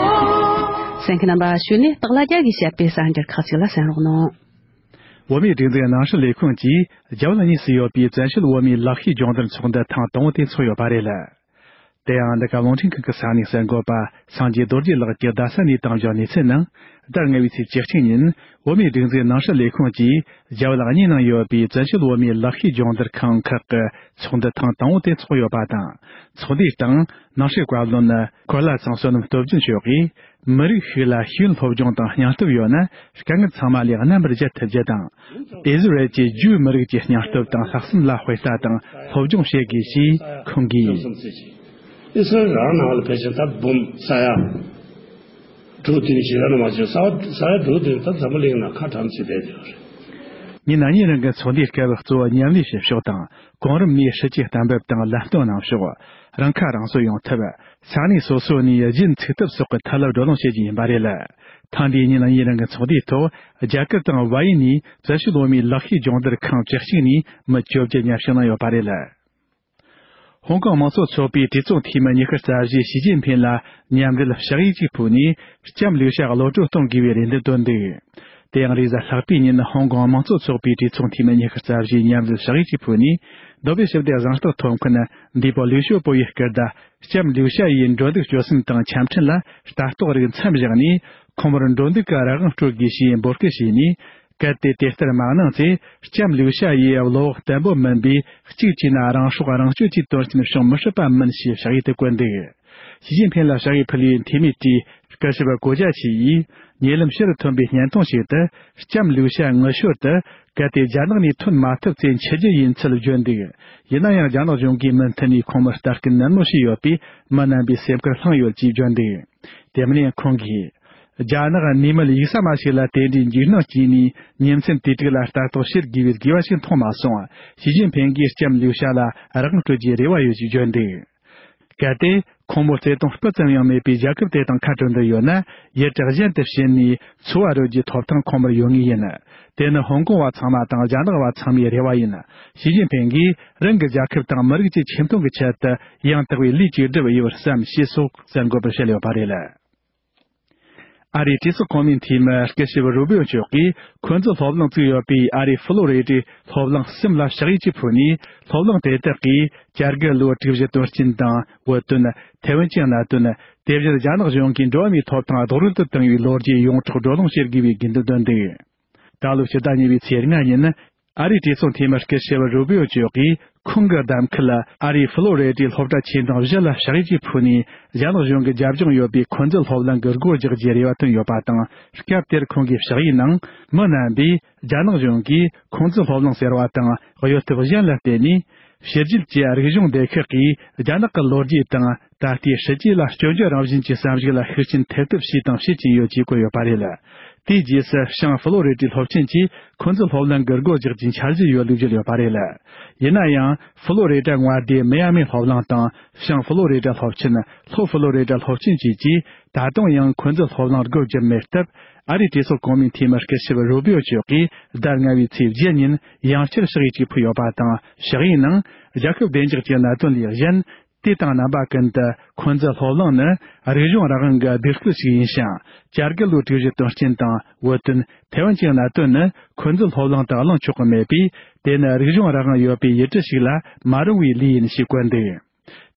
གསན་མཁན་རྣམ་པ། གཞུག་ནས་སྟག་ལྷ་རྒྱལ་གྱིས་བཤད་པའི་གསར་འགྱུར་ཁག་ཅིག་ལ་གསན་རོགས་གནང་། བོད་མིའི་སྒྲིག་འཛུགས་ནང་སྲིད་ལས་ཁུངས་ཀྱིས་རྒྱ་བལ་གཉིས་སུ་ཡོད་པའི་བཙན་བྱོལ་བོད་མིའི་ལག་ཤེས་སྦྱོང་བརྡར་ཚོགས་འདུ་ཐེངས་དང་པོ་དེ་འཚོགས་ཡོད་པ་རེད། དེ་ཡང་འདི་ག་རླུང་འཕྲིན་ཁང་གི་ས་གནས་གསར་འགོད་པ་སངས་རྒྱས་རྡོ་རྗེ་ལགས་ཀྱིས་རྡ་ས་ནས་བཏང་བཞག་གནས་ཚུལ་ནང་། ཟླ་ལྔ་བའི་ཚེས་བཅུ་གཅིག་ཉིན་བོད་མིའི་སྒྲིག་འཛུགས་ནང་སྲིད་ལས་ཁུངས་ཀྱིས་རྒྱ་བལ་གཉིས་ནང་ཡོད་པའི་བཙན་བྱོལ་བོད་མིའི་ལག་ཤེས་སྦྱོང་བརྡར་ཁང་ཁག་གི་ཚོགས་འདུ་ཐེངས་དང་པོ་དེ་འཚོགས་ཡོད་པ་དང་། ཚོགས་འདུའི་སྟེང་ནང་སྲིད་བཀའ་བློན་ཁོ་ལ་ཚང་བསོད་ནམས་སྟོབས་རྒྱལ་མཆོག་གིས། མི་རིགས་ཤིག་ལ་ཤེས་ཡོན་སློབ་སྦྱོང་དང་སྙིང་སྟོབས་ཡོད་ན། དཀའ་ངལ་ཚང་མ་ལས་རྣམ་པར་རྒྱལ་ཐུབ་རྒྱུ་དང་། ཨི་ཟི་རལ་གྱི་ཇུའུ་མི་རིགས་ཀྱི་སྙིང་སྟོབས་དང་ལྷག་བསམ་ལ་དཔེ་ལྟ་དང་སློབ་སྦྱོང་བྱེད་དགོས་ཞེས་ཁོང་གིས། ཨི་སི་རལ་རང་ནང་ལ་ཕལ་ཆེར་ད་འབུམ་ས་ཡ་དྲུག་བདུན་ཞིག་ཡོད་ན་མ་བྱུང་། ས་ས་ཡ་དྲུག་བདུན་ད་འཛམ་བུ་གླིང་ནང་ཁ་གྲམ་ཅིག་བསྡད་ཡོད་རེད། ཉིན་གཉིས་རིང་གི་ཚོགས་འདུའི་སྐབས། གཙོ་བོ་མཉམ་ལས་བྱེད་ཕྱོགས་དང་། གོང་རིམ་ནས་སྲིད་ཇུས་གཏན་འབེབས་དང་ལམ་སྟོན་གནང་ཕྱོགས། རང་ཁ་རང་གསོ་ཡོང་ཐབས། ས་གནས་སོ་སོ་ནས་གཞི་འཛིན་ཚུགས་ཐབས་སོགས་ཀྱི་ཐད་ལ་བགྲོ་གླེང་བྱེད་རྒྱུ་ཡིན་པ་རེད། ཐེངས་འདིའི་ཉིན་གཉིས་རིང་གི་ཚོགས་འདུའི་ཐོག་རྒྱ་གར་དང་ཝཱ་ཡི་ནས་བཙན་བྱོལ་བོད་མིའི་ལག་ཤེས་སྦྱོང་བརྡར་ཁང་བཅུ་གཅིག་ནས་མི་བཅོ་བརྒྱད་མཉམ་ཞུགས་གནང་ཡོད་པ་རེད། ཧོང་ཀོང་དམངས་གཙོ་ཚོགས་པའི་གྲོས་ཚོགས་འཐུས་མི་ཉི་ཤུ་རྩ་བཞིས་ཞི་ཅིན་ཕིན་ལ་མཉམ་འབྲེལ་ཕྱག་ཡིག་ཅིག་ཕུལ་ནས། ལྕམ་ལིའུ་ཞའ་གློད་བཀྲོལ་གཏོང་དགོས་པའི་རེ་འདུན་བཏོན་འདུག་དེ་ཡང་རེས་གཟའ་ལྷག་པའི་ཉིན་ཧོང་ཀོང་དམངས་གཙོ་ཚོགས་པའི་གྲོས་ཚོགས་འཐུས་མི་ཉི་ཤུ་རྩ་བཞིས་མཉམ་འབྲེལ་ཕྱག་ཡིག་ཅིག་ཕུལ་ནས། མདོ་དབུས་ཞི་བདེ་གཟེངས་རྟགས་ཐོབ་མཁན་འདས་པོ་ལིའུ་ཞའོ་པོ་ཡི་སྐུ་ཟླ་ལྕམ་ལིའུ་ཞའ་ཡི་འགྲོ་འདུག་སྤྱོད་གསུམ་དང་ཆ་འཕྲིན་ལ་ལྟ་རྟོག་རིགས་མཚམས་བཞག་ནས། ཁོང་མོར་འགྲོ་འདུག་གི་རང་དབང་སྤྲོད་དགོས་ཞེས་འབོད་སྐུལ་བྱས་ནས། གལ་ཏེ་དེ་ལྟར་མ་གནང་ཚེ། ལྕམ་ལིའུ་ཞའ་ཡི་བློ་བག་བརྟན་པོ་མིན་པས། གཅིག་བྱས་ན་རང་སྲོག་རང་གཅོད་ཀྱི་དོན་རྐྱེན་བྱུང་མི་སྲིད་པ་མིན་ཞེས་ཕྱག་ཡིག་ཏུ་བཀོད་འདུག་ཞི་ཅིན་ཕིན་ལ་ཕྱག་ཡིག་ཕུལ་བའི་འཐུས་མི་གྲས་སྐུ་ཞབས་གོ་ཅཱ་ཆི་ཡིས། ཉེ་ལམ་ཕྱིར་ཐོན་པའི་བརྙན་ཐུང་ཞིག་ཏུ། ལྕམ་ལིའུ་ཞའ་ངུ་ཞོར་དུ། གལ་ཏེ་རྒྱ་ནག་ནས་ཐོན་མ་ཐུབ་ཚེ་འཆི་རྒྱུ་ཡིན་ཚུལ་བརྗོད་འདུག་ཡིན་ན་ཡང་། རྒྱ་ནག་གཞུང་གིས་མུ་མཐུད་ནས་ཁོང་མོར་ལྟ་སྐུལ་ནན་མོ་བྱས་ཡོད་པས། མི་རྣམ་པའི་སེམས་ཁུར་བསླངས་ཡོད་ཅེས་བརྗོད་འདུག་དེ་མིན་ཡང་ཁོང་གིས། རྒྱ་ནག་གནས་མལ་ཡུག་ས་མ་ཞིག་ལ་དེ་འདྲའི་འཇིགས་སྣང་སྐྱེས་ནས། ཉིན་མཚན་དུས་དྲུག་ལ་ལྟ་རྟོག་བྱེད་དགོས་པའི་དགོས་པ་ཞིག་མཐོང་མ་སོང་། ཞི་ཅིན་ཕིན་གྱིས་ལྕམ་ལིའུ་ཞའ་ལ་རང་དབང་སྤྲོད་རྒྱུའི་རེ་བ་ཡོད་ཅེས་བརྗོད་འདུག་གལ་ཏེ། ཁོང་མོ་བརྩེ་དུང་སྤུ་ཙམ་ཡང་མེད་པའི་རྒྱལ་ཁབ་དེ་དང་ཁ་བྲལ་འདོད་ཡོད་ན། ཡུལ་གྲུ་གཞན་དུ་ཕྱིན་ནས་འཚོ་བ་རོལ་རྒྱུའི་ཐོབ་ཐང་ཁོང་མོར་ཡོད་ངེས་ཡིན། དེ་ནི་ཧོང་ཀོང་བ་ཚང་མ་དང་རྒྱ་ནག་བ་ཚང་མའི་རེ་བ་ཡིན། ཞི་ཅིན་ཕིན་གྱིས་རང་གི་རྒྱལ་ཁབ་དང་མི་རིགས་ཀྱི་ཆེ་མཐོང་གི་ཆེད་དུ་ཡང་དག་པའི་ལས་ཅིག་བསྒྲུབ་ཡོད་པར་བསམ་ཞེས་སོགས་གསར་འགོད་པར་བཤད་ཡོད་པ་རེད། ཨ་རིའི་གྲོས་ཚོགས་གོང་མའི་འཐུས་མི་སྐུ་ཞབས་རུ་བྷི་ཨོ་མཆོག་གིས་འཁོན་འཛིན་སློབ་གླིང་བཙུགས་ཡོད་པའི་ཨ་རིའི་ཧྥི་ལོ་རི་ཌའི་སློབ་གླིང་གསུམ་ལ་ཕྱག་ཡིག་ཅིག་ཕུལ་ནས། སློབ་གླིང་དེ་དག་གིས་བྱ་དགའི་ལོ་དྲུག་བཞི་དོན་རྐྱེན་དང་བོད་དོན། ཐའེ་ཝན་གྱི་གནད་དོན། དེ་བཞིན་རྒྱ་ནག་གཞུང་གིས་འགྲོ་བ་མིའི་ཐོབ་ཐང་རྡོག་རོལ་དུ་བཏང་བའི་ལོ་རྒྱུས་ཡོངས་གྲགས་བགྲོ་གླེང་བྱེད་དགོས་པའི་དགོས་འདུན་བཏོན་འདུག་ད་ལོའི་ཕྱི་ཟླ་གཉིས་པའི་ཚེས་ལྔ་ཉིན། ཨ་རིའི་གྲོས་ཚོགས་འཐུས་མི་སྐུ་ཞབས་རུ་བྷི་ཨོ་མཆོག་གིས་ཁོང་གི་གདམ་ཁར་ཨ་རིའི་ཧྥི་ལོ་རི་ཌའི་སློབ་གྲྭ་ཆེ་འབྲིང་བཞི་ལ་ཕྱག་ཡིག་ཅིག་ཕུལ་ནས། རྒྱ་ནག་གཞུང་གིས་རྒྱབ་ལྗོངས་ཡོད་པའི་འཁོན་འཛིན་སློབ་གླིང་གི་སྒོ་རྒྱག་རྒྱུའི་རེ་བ་བཏོན་ཡོད་པ་དང་། སྐབས་དེར་ཁོང་གིས་ཕྱག་ཡིག་ནང་། མི་རྣམ་པས་རྒྱ་ནག་གཞུང་གིས་འཁོན་འཛིན་སློབ་གླིང་ཟེར་བ་དང་གཡོ་ཐབས་གཞན་ལ་བརྟེན་ནས། ཕྱི་རྒྱལ་གྱི་རིག་གཞུང་སྡེ་ཁག་གིས་རྒྱ་ནག་གི་ལོ་རྒྱུས་དང་། ད་ལྟའི་སྲིད་ཇུས་ལ་སྐྱོན་བརྗོད་རང་བཞིན་གྱི་བསམ་གཞིག་ལ་ཤུགས་རྐྱེན་ཐེབས་ཐབས་བྱས་དང་བྱེད་ཀྱིན་ཡོད་ཅེས་བཀོད་ཡོད་པ་རེད། དེའི་རྗེས་སུ་བྱང་ཧྥི་ལོ་རི་ཌའི་སློབ་ཆེན་གྱིས་འཁོན་འཛིན་སློབ་གླིང་གི་སྒོ་རྒྱག་རྒྱུའི་འཆར་གཞི་ཡོད་ལུགས་བརྗོད་ཡོད་པ་རེད། ཡིན་ན་ཡང་། ཧྥི་ལོ་རི་ཌ་མངའ་སྡེའི་མི་ཡ་མི་སློབ་གླིང་དང་། བྱང་ཧྥི་ལོ་རི་ཌ་སློབ་ཆེན། ལྷོ་ཧྥི་ལོ་རི་ཌ་སློབ་ཆེན་བཅས་ཀྱིས་ད་དུང་ཡང་འཁོན་འཛིན་སློབ་གླིང་སྒོ་བརྒྱབ་མེད་སྟབས། ཨ་རིའི་གྲོས་ཚོགས་གོང་མའི་འཐུས་མི་སྐུ་ཞབས་རུ་བྷི་ཨོ་མཆོག་གིས་ཟླ་ལྔ་བའི་ཚེས་བརྒྱད་ཉིན་ཡང་བསྐྱར་ཕྱག་ཡིག་ཅིག་ཕུལ་ཡོད་པ་དང་། ཕྱག་ཡིག་ནང་རྒྱལ་ཁབ་བདེ་འཇགས་ཀྱི་གནད་དོན་ལས་གཞན། དེ་དང་རྣམ་པ་ཀུན་ཏུ་འཁོན་འཛིན་སློབ་གླེང་ནི་རིག་གཞུང་རང་དབང་གི་སྡེ་ཁུལ་ཞིག་ཡིན་ཞིང་། བྱ་དགའ་ལོའི་སྒྲིག་གཞི་དོན་རྐྱེན་དང་བོད་དོན་ཐའེ་ཝན་གྱི་གནད་དོན་ནི་འཁོན་འཛིན་སློབ་གླེང་དུ་གླེང་ཆོག་གི་མེད་པས། དེ་ནི་རིག་གཞུང་རང་དབང་ཡོད་པའི་ཡུལ་གྲུ་ཞིག་ལ་མ་རུང་བའི་ལས་ཡིན་ཞེས་བཀོད་འདུག་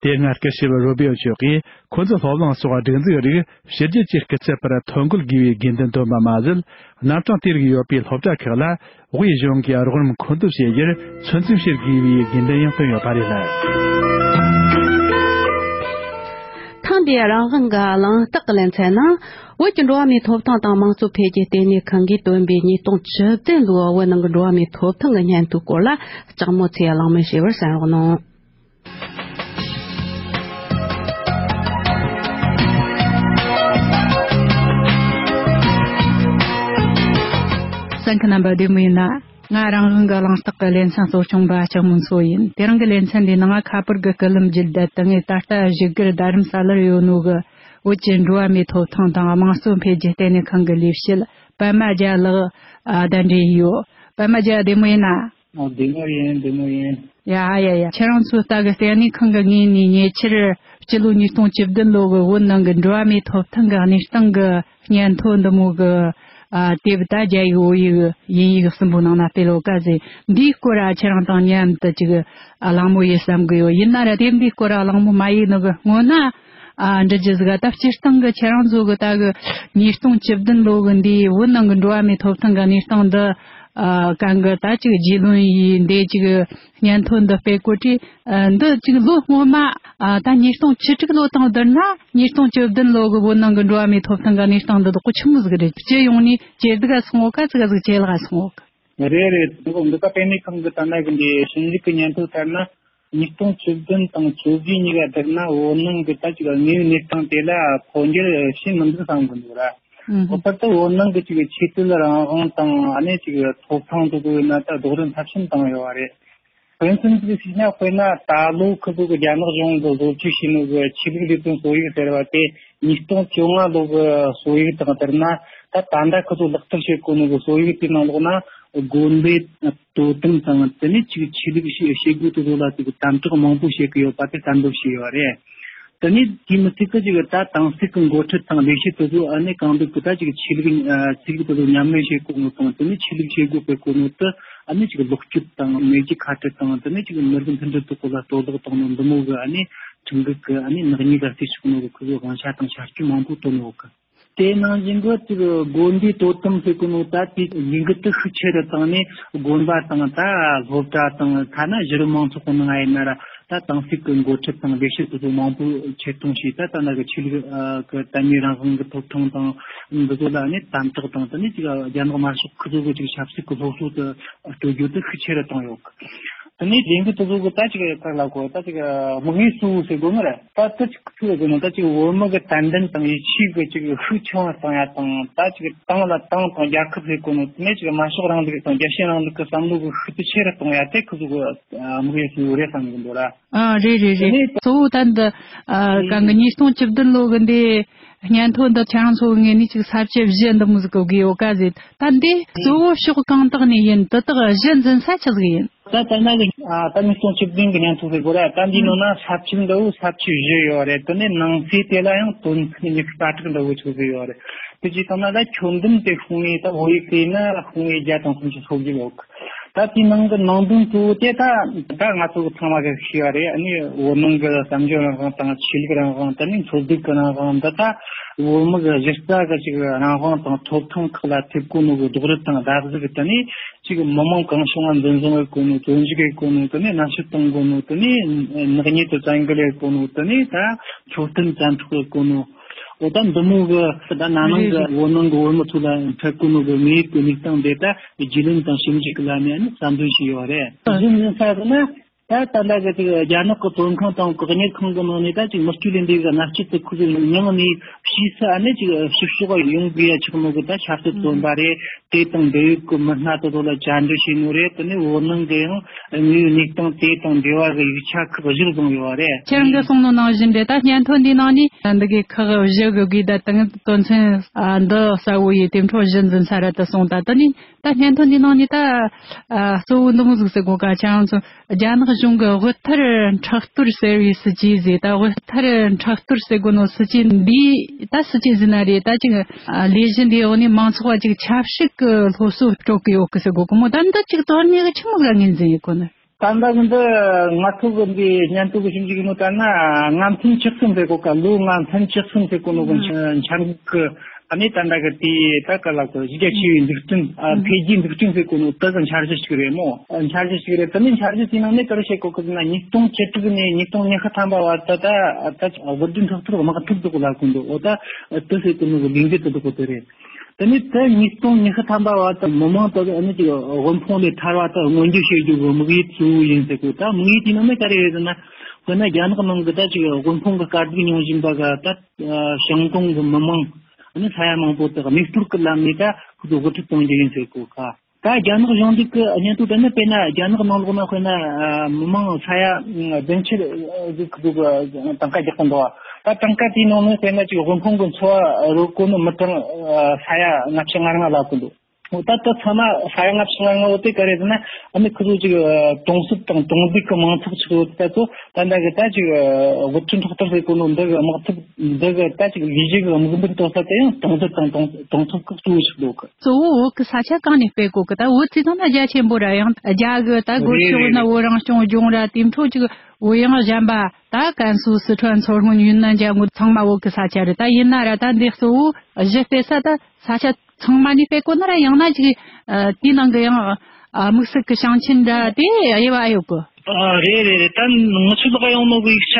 དེ་སྔ་སྐུ་ཞབས་རུ་བི་ཨོ་མཆོག་གིས་འཁོན་འཛིན་སློབ་གླེང་སོགས་སྒྲིག་འཛུགས་རིགས་ཕྱི་རྒྱལ་གྱི་སྐུ་ཚབ་པར་ཐོ་འགོད་དགོས་པའི་དགོས་འདུན་བཏོན་པ་མ་ཟད། རྣམ་གྲངས་དེ་རིགས་ཡོད་པའི་སློབ་གྲྭ་ཁག་ལ་དབུས་གཞུང་གིས་རོགས་རམ་མཁོ་འདོན་བྱེད་རྒྱུར་ཚོད་འཛིན་བྱེད་དགོས་པའི་དགོས་འདུན་ཡང་བཏོན་ཡོད་པ་རེད། ཐེངས་འདིའི་རང་དབང་གི་གླེང་སྟེགས་ཀྱི་ལེ་ཚན་ནང་། བོད་ཀྱི་འགྲོ་བ་མིའི་ཐོབ་ཐང་དང་དམངས་གཙོ་འཕེལ་རྒྱས་ལྟེ་གནས་ཁང་གིས་བཏོན་པའི་ཉིས་སྟོང་བཅུ་བདུན་ལོའི་བོད་ནང་གི་འགྲོ་བ་མིའི་ཐོབ་ཐང་གི་སྙན་ཐོའི་སྐོར་ལ་ལྕགས་མོ་ཚེ་གླེང་མོལ་ཞུ་བར་གསན་རོགས་གནང་། གསན་མཁན་རྣམ་པ་བདེ་མོ་ཡིན་ན། ང་རང་དབང་གི་གླེང་སྟེགས་ཀྱི་ལེ་ཚན་གཙོ་སྐྱོང་པ་ལྕགས་མོ་མཚོ་ཡིན། དེ་རིང་གི་ལེ་ཚན་འདིའི་ནང་ང་ཁ་པར་གྱི་སྐུད་ལམ་བརྒྱུད་དེ་དེ་སྔའི་ད་ལྟ་བཞུགས་སྒར་རྡ་རམ་ས་ལར་ཡོད་ནོ་གི་བོད་ཀྱི་འགྲོ་བ་མིའི་ཐོབ་ཐང་དང་དམངས་གཙོ་འཕེལ་རྒྱས་ལྟེ་གནས་ཁང་གི་ལས་བྱེད་པད་མ་རྒྱལ་ལགས་ཨ་གདན་འདྲེན་ཡོད། པད་མ་རྒྱལ་བདེ་མོ་ཡིན་ན། ཨ་བདེ་མོ་ཡིན། བདེ་མོ་ཡིན། ཡ་ཡ་ཡ། ཁྱེད་རང་ཚོ་ལྟ་གི་ལྟེ་གནས་ཁང་གི་ངོས་ནས་ཉེ་ཆར་སྤྱི་ལོ་ཉིས་སྟོང་བཅུ་བདུན་ལོ་གི་བོད་ནང་གི་འགྲོ་བ་མིའི་ཐོབ་ཐང་གི་གནས་སྟངས་གི་སྙན་ཐོ་འདི་མོ་གི་ཨ་དེབ་ད་རྒྱ་ཡིག་བོད་ཡིག་དབྱིན་ཡིག་གསུམ་པོ་ནང་ན་སྤེལ་ཡོད་ཀ་ཟེར། འདིའི་སྐོར་ཨ་ཁྱེད་རང་དང་མཉམ་དུ་ཅིག་ཨ་གླེང་མོལ་ཡེད་བསམ་གི་ཡོད། ཡིན་ན་ར་དེབ་འདིའི་སྐོར་ཨ་གླེང་མོལ་མ་ཡེད་ནོ་གི་སྔོན་ན། ཨ་འདྲི་རྒྱུ་ཟིག་ད་སྤྱིར་བཏང་གི་ཁྱེད་རང་ཚོ་གི་ད་གི་ཉིས་སྟོང་བཅུ་བདུན་ལོ་གི་འདིའི་བོད་ནང་གི་འགྲོ་བ་མིའི་ཐོབ་ཐང་གི་གནས་སྟངས་འདི་ཨ་གང་གི་ད་ཅིག་རྒྱུས་ལོན་ཡིས་འདི་ཅིག་སྙན་ཐོ་འདི་སྤེལ་གོ་དུས། ཨ་འདི་ཅིག་ལོ་སྔོན་མ་ཨ་ད་ཉིས་སྟོང་བཅུ་དྲུག་ལོ་དང་བསྡུར་ན་ཉིས་སྟོང་བཅུ་བདུན་ལོ་གི་བོད་ནང་གི་འགྲོ་བ་མིའི་ཐོབ་ཐང་གི་གནས་སྟངས་འདི་དག་གོ་ཆི་མོ་ཟིག་རེད། སྤྱི་ཡོངས་ནས་ཇེ་སྡུག་ག་སོང་ཡོད་ཀ་ཙི་ག་ཟིག་ཇེ་ལེགས་ག་སོང་ཡོད་ཀ། རེད་རེད། འདི་ག་ལྟེ་གནས་ཁང་གི་ད་ལྟ་གི་འདི་ཞིབ་འཇུག་གི་སྙན་ཐོ་ལྟར་ན། ཉིས་སྟོང་བཅུ་བདུན་དང་བཅུ་བཞི་གཉིས་ཀ་བསྡུར་ན་བོད་ནང་གི་ད་ཅིག་དངོས་ཡོད་གནས་སྟངས་དེ་ལ་འཕོ་འགྱུར་ཕྱིན་མི་འདུག་བསམ་གི་འདུག་ར། ཨུམ། ལྷག་པར་དུ་བོད་ནང་གི་ཅིག་ཆོས་དད་རང་དབང་དང་ཨ་ནི་ཅིག་ཐོབ་ཐང་དེ་ཚོ་ཡིན་ན་ད་རྡོག་རོལ་མཐར་ཕྱིན་བཏང་ཡོད་པ་རེད། དཔེ་མཚོན་ཅིག་ཞུས་ན། དཔེར་ན་ད་ལོ་ཁོ་ཚོ་གི་རྒྱ་ནག་གཞུང་གི་བཟོ་བཅོས་བྱས་ནོ་གི་ཆོས་ལུགས་ལས་དོན་སྲོལ་ཡིག་ཟེར་བ་དེ། ཉིས་སྟོང་བཅོ་ལྔ་ལོ་གི་སྲོལ་ཡིག་དང་བསྡུར་ན། ད་ད་ལྟ་ཁོ་ཚོ་ལག་བསྟར་བྱེད་གོ་ནོ་གི་སྲོལ་ཡིག་དེའི་ནང་ལོགས་ན། དགོན་སྡེ་དོ་དམ་དང་དེ་ནས་ཅིག་ཆོས་ལུགས་བྱེད་བྱེད་སྒོ་དེ་ཚོ་ལ་ཅིག་དམ་དྲག་མང་པོ་བྱེད་ཀྱི་ཡོད་པ་དེ་གཏན་འབེབས་བྱས་ཡོད་རེད། དེ་ནས་དེའི་མི་ཚད་ཀྱི་ཅིག་ད་དྭངས་སིལ་གྱི་འགོ་ཁྲིད་དང་ལས་བྱེད་དེ་ཚོ་ཨ་ནི་གང་འདོད་ཀྱི་ད་ཅིག་ཆོས་ལུགས་ཨ་ཆོས་ལུགས་དེ་ཚོ་ཉམས་ལེན་བྱེད་གོ་ནོ་དང་དེ་ནས་ཆོས་ལུགས་བྱེད་སྒོ་སྤེལ་གོ་ནོ་དེ་ཨ་ནི་ཅིག་ལོག་སྤྱོད་དང་མེ་ལྕེ་ཁ་བྲལ་དང་དེ་ནས་ཅིག་མི་རིགས་མཐུན་སྒྲིལ་དེ་ཚོ་ལ་གཏོར་བརླག་བཏང་ནོ་འདི་མོ་གི་ཨ་ནི་ཁྲིམས་འགལ་གྱི་ཨ་ནི་ནག་ཉེས་ལ་རྩིས་ཆོག་ནོ་གི་ཁོ་ཚོ་དབང་ཆ་དང་བྱ་སྤྱོད་མང་པོ་བཏོན་ཡོད་གི། དེ་ནང་བཞིན་གྱི་ཅིག་དགོན་སྡེ་དོ་དམ་ཟེར་གོ་ནོ་ད་དེ་ལས་འགུལ་དེ་ཤུགས་ཆེ་རུ་བཏང་ནས་དགོན་པ་དང་ད་སློབ་གྲྭ་དང་ཐ་ན་གཞི་རིམ་མང་ཚོགས་ཀྱི་ནང་ཡིན་ན་ར་ད་དྭངས་སིལ་གྱི་འགོ་ཁྲིད་དང་ལས་བྱེད་དེ་ཚོ་མང་པོ་ཆེད་གཏོང་བྱས། ད་ད་ལྟ་གི་ཆོས་ལུགས་ཀྱི་དད་མོས་རང་དབང་གི་ཐོབ་ཐང་དང་འདི་ཚོ་ལ་ནི་དམ་དྲག་དང་དེ་ནས་ཅིག་རྒྱ་ནག་དམར་ཤོག་ཁུ་ཚོ་གི་ཅིག་ཆབ་སྲིད་ཀྱི་སློབ་གསོ་དེ་སྤྲོད་རྒྱུ་དེ་ཤུགས་ཆེ་རུ་བཏང་ཡོད། དེ་ནས་ལས་འགུལ་དེ་ཚོ་གི་ད་ཅིག་ག་ལ་གོ་ད་ཅིག་དམིགས་ཡུལ་གཙོ་བོ་ཟེར་དགོས་ནི་རེད། ད་དེ་ཅིག་ཁུ་ཚོ་གི་ནང་ད་ཅིག་བོད་མི་གི་དད་འདུན་དང་ཡིད་ཆེས་གི་ཅིག་ཤུགས་ཆུང་བ་གཏོང་ཡ་དང་ད་ཅིག་ཏང་ལ་ཏང་དང་རྒྱལ་ཁབ་ཟེར་དགོས་ནོ་དེ་ནས་ཅིག་དམར་ཤོག་རིང་ལུགས་དང་རྒྱལ་སྤྱིའི་རིང་ལུགས་གི་བསམ་བློ་གི་ཤུགས་དེ་ཆེ་རུ་གཏོང་ཡ་དེ་ཁུ་ཚོ་གི་དམིགས་ཡུལ་གཙོ་བོ་རེད་བསམ་གི་འདུག་ར། ཨ་རེད་རེད་རེད། དེ་ནས་གཙོ་བོ་ད་འདི་ཨ་གང་གི་ཉིས་སྟོང་བཅུ་བདུན་ལོ་གི་འདི་སྙན་ཐོ་འདི་ཁྱེད་རང་ཚོ་གི་ངོས་ནས་ཅིག་ས་བཅད་བཞི་འདི་མོ་ཟིག་གི་དགོས་ཡོད་ཀ་ཟེར། ད་འདི་གཙོ་བོ་ཕྱོགས་གང་དག་ནས་ཡིན། དེ་དག་གཞི་འཛིན་ས་ཆི་ཟིག་ཡིན། ད་ལྟ་ན་གི་ཨ་ད་ཉིས་སྟོང་བཅུ་བདུན་གི་སྙན་ཐོ་ཟེར་དགོས་ར། ད་འདིའི་ནང་ན་ས་བཅད་འདྲ་བོ་ས་བཅད་བཞི་ཡོད་རེད། དེ་ནས་ནང་གསེས་དེ་ལ་ཡང་དོན་ཚན་ཉི་ཤུ་རྩ་དྲུག་འདྲ་བོ་ཅིག་ཟིག་ཡོད་རེད། དེ་ཅིག་ད་ན་ད་ཁྱོན་བསྡོམས་དེ་ཤོང་ངེས་ད་བོད་ཡིག་དེ་ན་ཤོང་ངེས་བརྒྱ་དང་སུམ་ཅུ་སོ་བརྒྱད་ཡོད། ད་དེའི་ནང་གི་ནང་དོན་གཙོ་བོ་དེ་ད་ད་ང་ཚོ་གི་ཚང་མ་གི་ཤེས་པ་རེད། ཨ་ནི་བོད་ནང་གི་བཙན་བྱོལ་རང་དབང་དང་ཆོས་ལུགས་རང་དབང་དེ་ནས་འཚོ་སྡོད་ཀྱི་རང་དབང་འདི་ད་བོད་མི་གི་གཞི་རྩ་གི་ཅིག་རང་དབང་དང་ཐོབ་ཐང་ཁག་ལ་ཐེབས་གོ་ནོ་གི་རྡོག་རོལ་དང་བརྡབ་གསིག་དེ་ནས་ཅིག་མི་མང་གང་བྱུང་བ་འཛིན་བཟུང་བྱེད་གོ་ནོ། བཙོན་འཇུག་བྱེད་གོ་ནོ། དེ་ནས་མནར་གཅོད་གཏོང་གོ་ནོ། དེ་ནས་ནག་ཉེས་དང་བཙན་འགེལ་བྱེད་གོ་ནོ། དེ་ནས་ད་འཕྲོད་བསྟེན་བཙན་འཕྲོག་བྱེད་གོ་ནོ། འོ་ད་འདི་མོ་གི་ད་ན་ནིང་གི་བོད་ནང་གི་བོད་མི་ཚོ་ལ་འཕྲད་གོ་ནོ་གི་དངོས་ཡོད་ཀྱི་གནས་སྟངས་དེ་ད་རྒྱུས་ལོན་དང་ཞིབ་འཇུག་གི་ལམ་ནས་ཨ་ནི་གསར་འདོན་བྱས་ཡོད་རེད། གཞི་འཛིན་ས་ཟེར་ན་ད་ད་ལྟ་གི་ཅིག་རྒྱ་ནག་གི་བཙོན་ཁང་དང་བཀག་ཉར་ཁང་གི་ནང་ནས་ད་ཅིག་མི་རྩིས་ལས་འདས་གི་མནར་གཅོད་དེ་ཁོ་ཚོས་མྱངས་ནས་ཕྱིས་སུ་ཨ་ནི་ཅིག་ཕྱི་ཕྱོགས་ཡོང་དགོས་ཡ་ཆགས་ནོ་གི་ད་ཆབ་སྲིད་བཙོན་པ་རེད། དེ་དང་འབྲེལ་ཡོད་ཀྱི་མི་སྣ་དེ་ཚོ་ལ་བཅར་འདྲི་བྱས་ནོ་རེད། དེ་ནས་བོད་ནང་གི་ཡང་དངོས་ཡོད་གནས་སྟངས་དེ་དང་འབྲེལ་བ་གི་ཡིག་ཆ་ཁག་བཞིར་བཟུང་ཡོད་པ་རེད། ཁྱེད་རང་གིས་གསུངས་ནོ་ནང་བཞིན་རེད། ད་སྙན་ཐོ་འདིའི་ནང་ནས་འདི་གའི་ཁག་བཞི་གི་དགོས་ད་དང་དོན་ཚན་འདི་གསལ་བོ་ཡིས་དེ་འཕྲོ་གཞི་འཛིན་ས་རེད་དུ་གསུངས། ད་དེ་ནས་ད་སྙན་ཐོ་འདིའི་ནང་ནས་ད་གཙོ་བོ་འདི་མོ་ཟིག་ཟེར་དགོས་ཀ་ཁྱེད་རང་ཚོ་རྒྱ་ནག་ གཞུང་གི་དབུལ་ཐར་མཁྲེགས་གཏོར་སེར་བའི་སྲིད་ཇུས་ཟེར། ད་དབུལ་ཐར་མཁྲེགས་གཏོར་ཟེར་གོ་ནོ་སྲིད་ཇུས་འདི་ད་སྲིད་ཇུས་ཟེར་ན་རེད། ད་ཅིག་ལས་གཞི་འདིའི་འོག་ནས་མང་ཚོགས་པ་ཅིག་ཆབ་སྲིད་ཀྱི་སློབ་གསོ་སྤྲོད་ཀྱི་ཡོད་གི་ཟེར་གོ་གི་མོ། ད་འདི་ཅིག་དོན་དངོས་ཀྱི་ཆི་མོ་ལ་ངོས་འཛིན་ཡེད་གོ་ནི། ད་ལྟ་གི་འདི་ང་ཚོ་གི་འདི་སྙན་ཐོ་གི་ཞིབ་འཇུག་ནོ་ལྟར་ན་ལྔ་ཕན་བཅུ་གསུམ་ཟེར་གོ་ག་ལོ་ལྔ་ཕན་བཅུ་གསུམ་ཟེར་གོ་ནོ་གི་འཆར་འཆར་འགོད་གི། ཨ་ནི་ད་ལྟ་གི་དེ་ད་ག་ལ་གི་གཞི་རྒྱ་ཆེ་བའི་འཛུགས་སྐྲུན། ཨ། འཕེལ་རྒྱས་འཛུགས་སྐྲུན་ཟེར་གོ་ནོ་ད་གི་འཆར་གཞི་ཞིག་རེད་མོ། ཨ། འཆར་གཞི་ཞིག་རེད། དེ་ནི་འཆར་གཞི་དེའི་ནང་ནས་ག་རེ་བཤད་གོ་གི་ཟེར་ན། ཉིས་སྟོང་བཅུ་དྲུག་ནས་ཉིས་སྟོང་ཉི་ཤུ་ཐམ་པ་བར་དུ་ད་ད་དབུལ་སྒྲོལ་མཁྲེགས་གཏོར་དམག་འཁྲུག་འདུག་ལ་གོ་འདུག་འོ་ད་དེ་ཟེར་གོ་ནོ་གི་ལས་འགུལ་དེ་འདུག་གོ་དེ་རེད། དེ་ནས་ད་ཉིས་སྟོང་ཉི་ཤུ་ཐམ་པ་བར་དུ་མི་མང་དག་ཨ་ནི་ཅིག་དབུལ་ཕོངས་ལས་ཐར་བ་དང་མངོན་འགྱུར་བྱེད་རྒྱུ་གི་དམིགས་ཡུལ་གཙོ་བོ་ཡིན་ཟེར་གོ། ད་དམིགས་ཡུལ་དེའི་ནང་ནས་ག་རེ་རེད་ཟེར་ན། དཔེར་ན་རྒྱ་ནག་ནང་གི་ད་ཅིག་དབུལ་ཕོངས་ཀྱི་དཀའ་སྡུག་མྱོང་བཞིན་པ་ག་ད་ཞང་ཀང་གི་མི་མང་ཨ་ནི་ས་ཡ་མང་པོ་དག་གནས་སྤོར་གྱི་ལམ་ནས་ད་ཁོ་ཚོ་དབུལ་ཁྲིད་གཏོང་རྒྱུ་ཡིན་ཟེར་གོ་ག་ད་རྒྱ་ནག་གཞུང་འཛུགས་ཀྱི་སྙན་ཐོ་དེ་ནི་དཔེར་ན་རྒྱ་ནག་ནང་ལོགས་ན་དཔེར་ན་མི་མང་ས་ཡ་བདུན་ཅུ་ཟིག་གི་གྲངས་ཀ་རྒྱག་གི་འདུག་ད་གྲངས་ཀ་དེའི་ནང་ནས་དཔེར་ན་ཅིག་དབུལ་ཕོངས་ཀྱི་འཚོ་བ་རོལ་གོ་ནི་མི་གྲངས་ས་ཡ་ལྔ་བཅུ་ང་ལྔ་ལྷག་གི་འདུག་འོ་ད་ལྟ་ཚང་མ་ས་ཡ་ལྔ་བཅུ་ང་ལྔ་བོ་དེ་ག་རེ་ཟེར་ན། ཨ་ནི་ཁོ་ཚོ་ཅིག་གྲོང་གསེབ་དང་གྲོང་སྡེ་གི་མང་ཚོགས་ཆགས་ཡོད་ད་ཚོ། ད་ལྟ་གི་ད་ཅིག་དབུལ་སྒྲོལ་མཁྲེགས་གཏོར་ཟེར་གོ་ནོ་འདི་གི་དམག་འཐབ་འདི་གི་ད་ཅིག་ལས་གཞི་གི་དམིགས་འབེན་གཏོད་ས་དེ་ཡང་གྲོང་གསེབ་དང་གྲོང་གྲོང་ཚོ་གི་གཙོ་བོ་ཞིག་འདུག་གི། གཙོ་བོ་བོད་གི་ས་ཆ་གང་ནས་སྤེལ་གོ་གི། ད་བོད་ཚོ་ཚང་ན་རྒྱ་ཆེན་པོ་ར་ཡང་རྒྱ་གི་ད་རྒོད་ཕྱོགས་ན་བོད་རང་སྐྱོང་ལྗོངས་ར་དེ་འཕྲོ་ཅིག་བོད་ཡང་གཞན་པ་ད་ཀན་སུའུ་སི་ཁྲོན་མཚོ་སྔོན་ཡུན་ནན་རྒྱ་ངོ་ཚང་མ་བོད་གི་ས་ཆ་རེད། ད་ཡིན་ན་ར་ད་འདི་གཙོ་བོ་གཞི་སྤེལ་ས་ད་ས་ཆ་ཚང་མ་ནས་སྤེལ་གོ་ན་ར་ཡང་ན་ཅིག་ཨ་དེའི་ནང་གི་ཡང་ཨ་དམིགས་བསལ་གི་ཞིང་ཆེན་འདྲ་དེ་དབྱེ་བ་ཨེ་ཡོད་གི། ཨ་རེད་རེད་རེད། ད་ང་ཚོ་ལག་ཡོང་ནོ་གི་ཡིག་ཆ་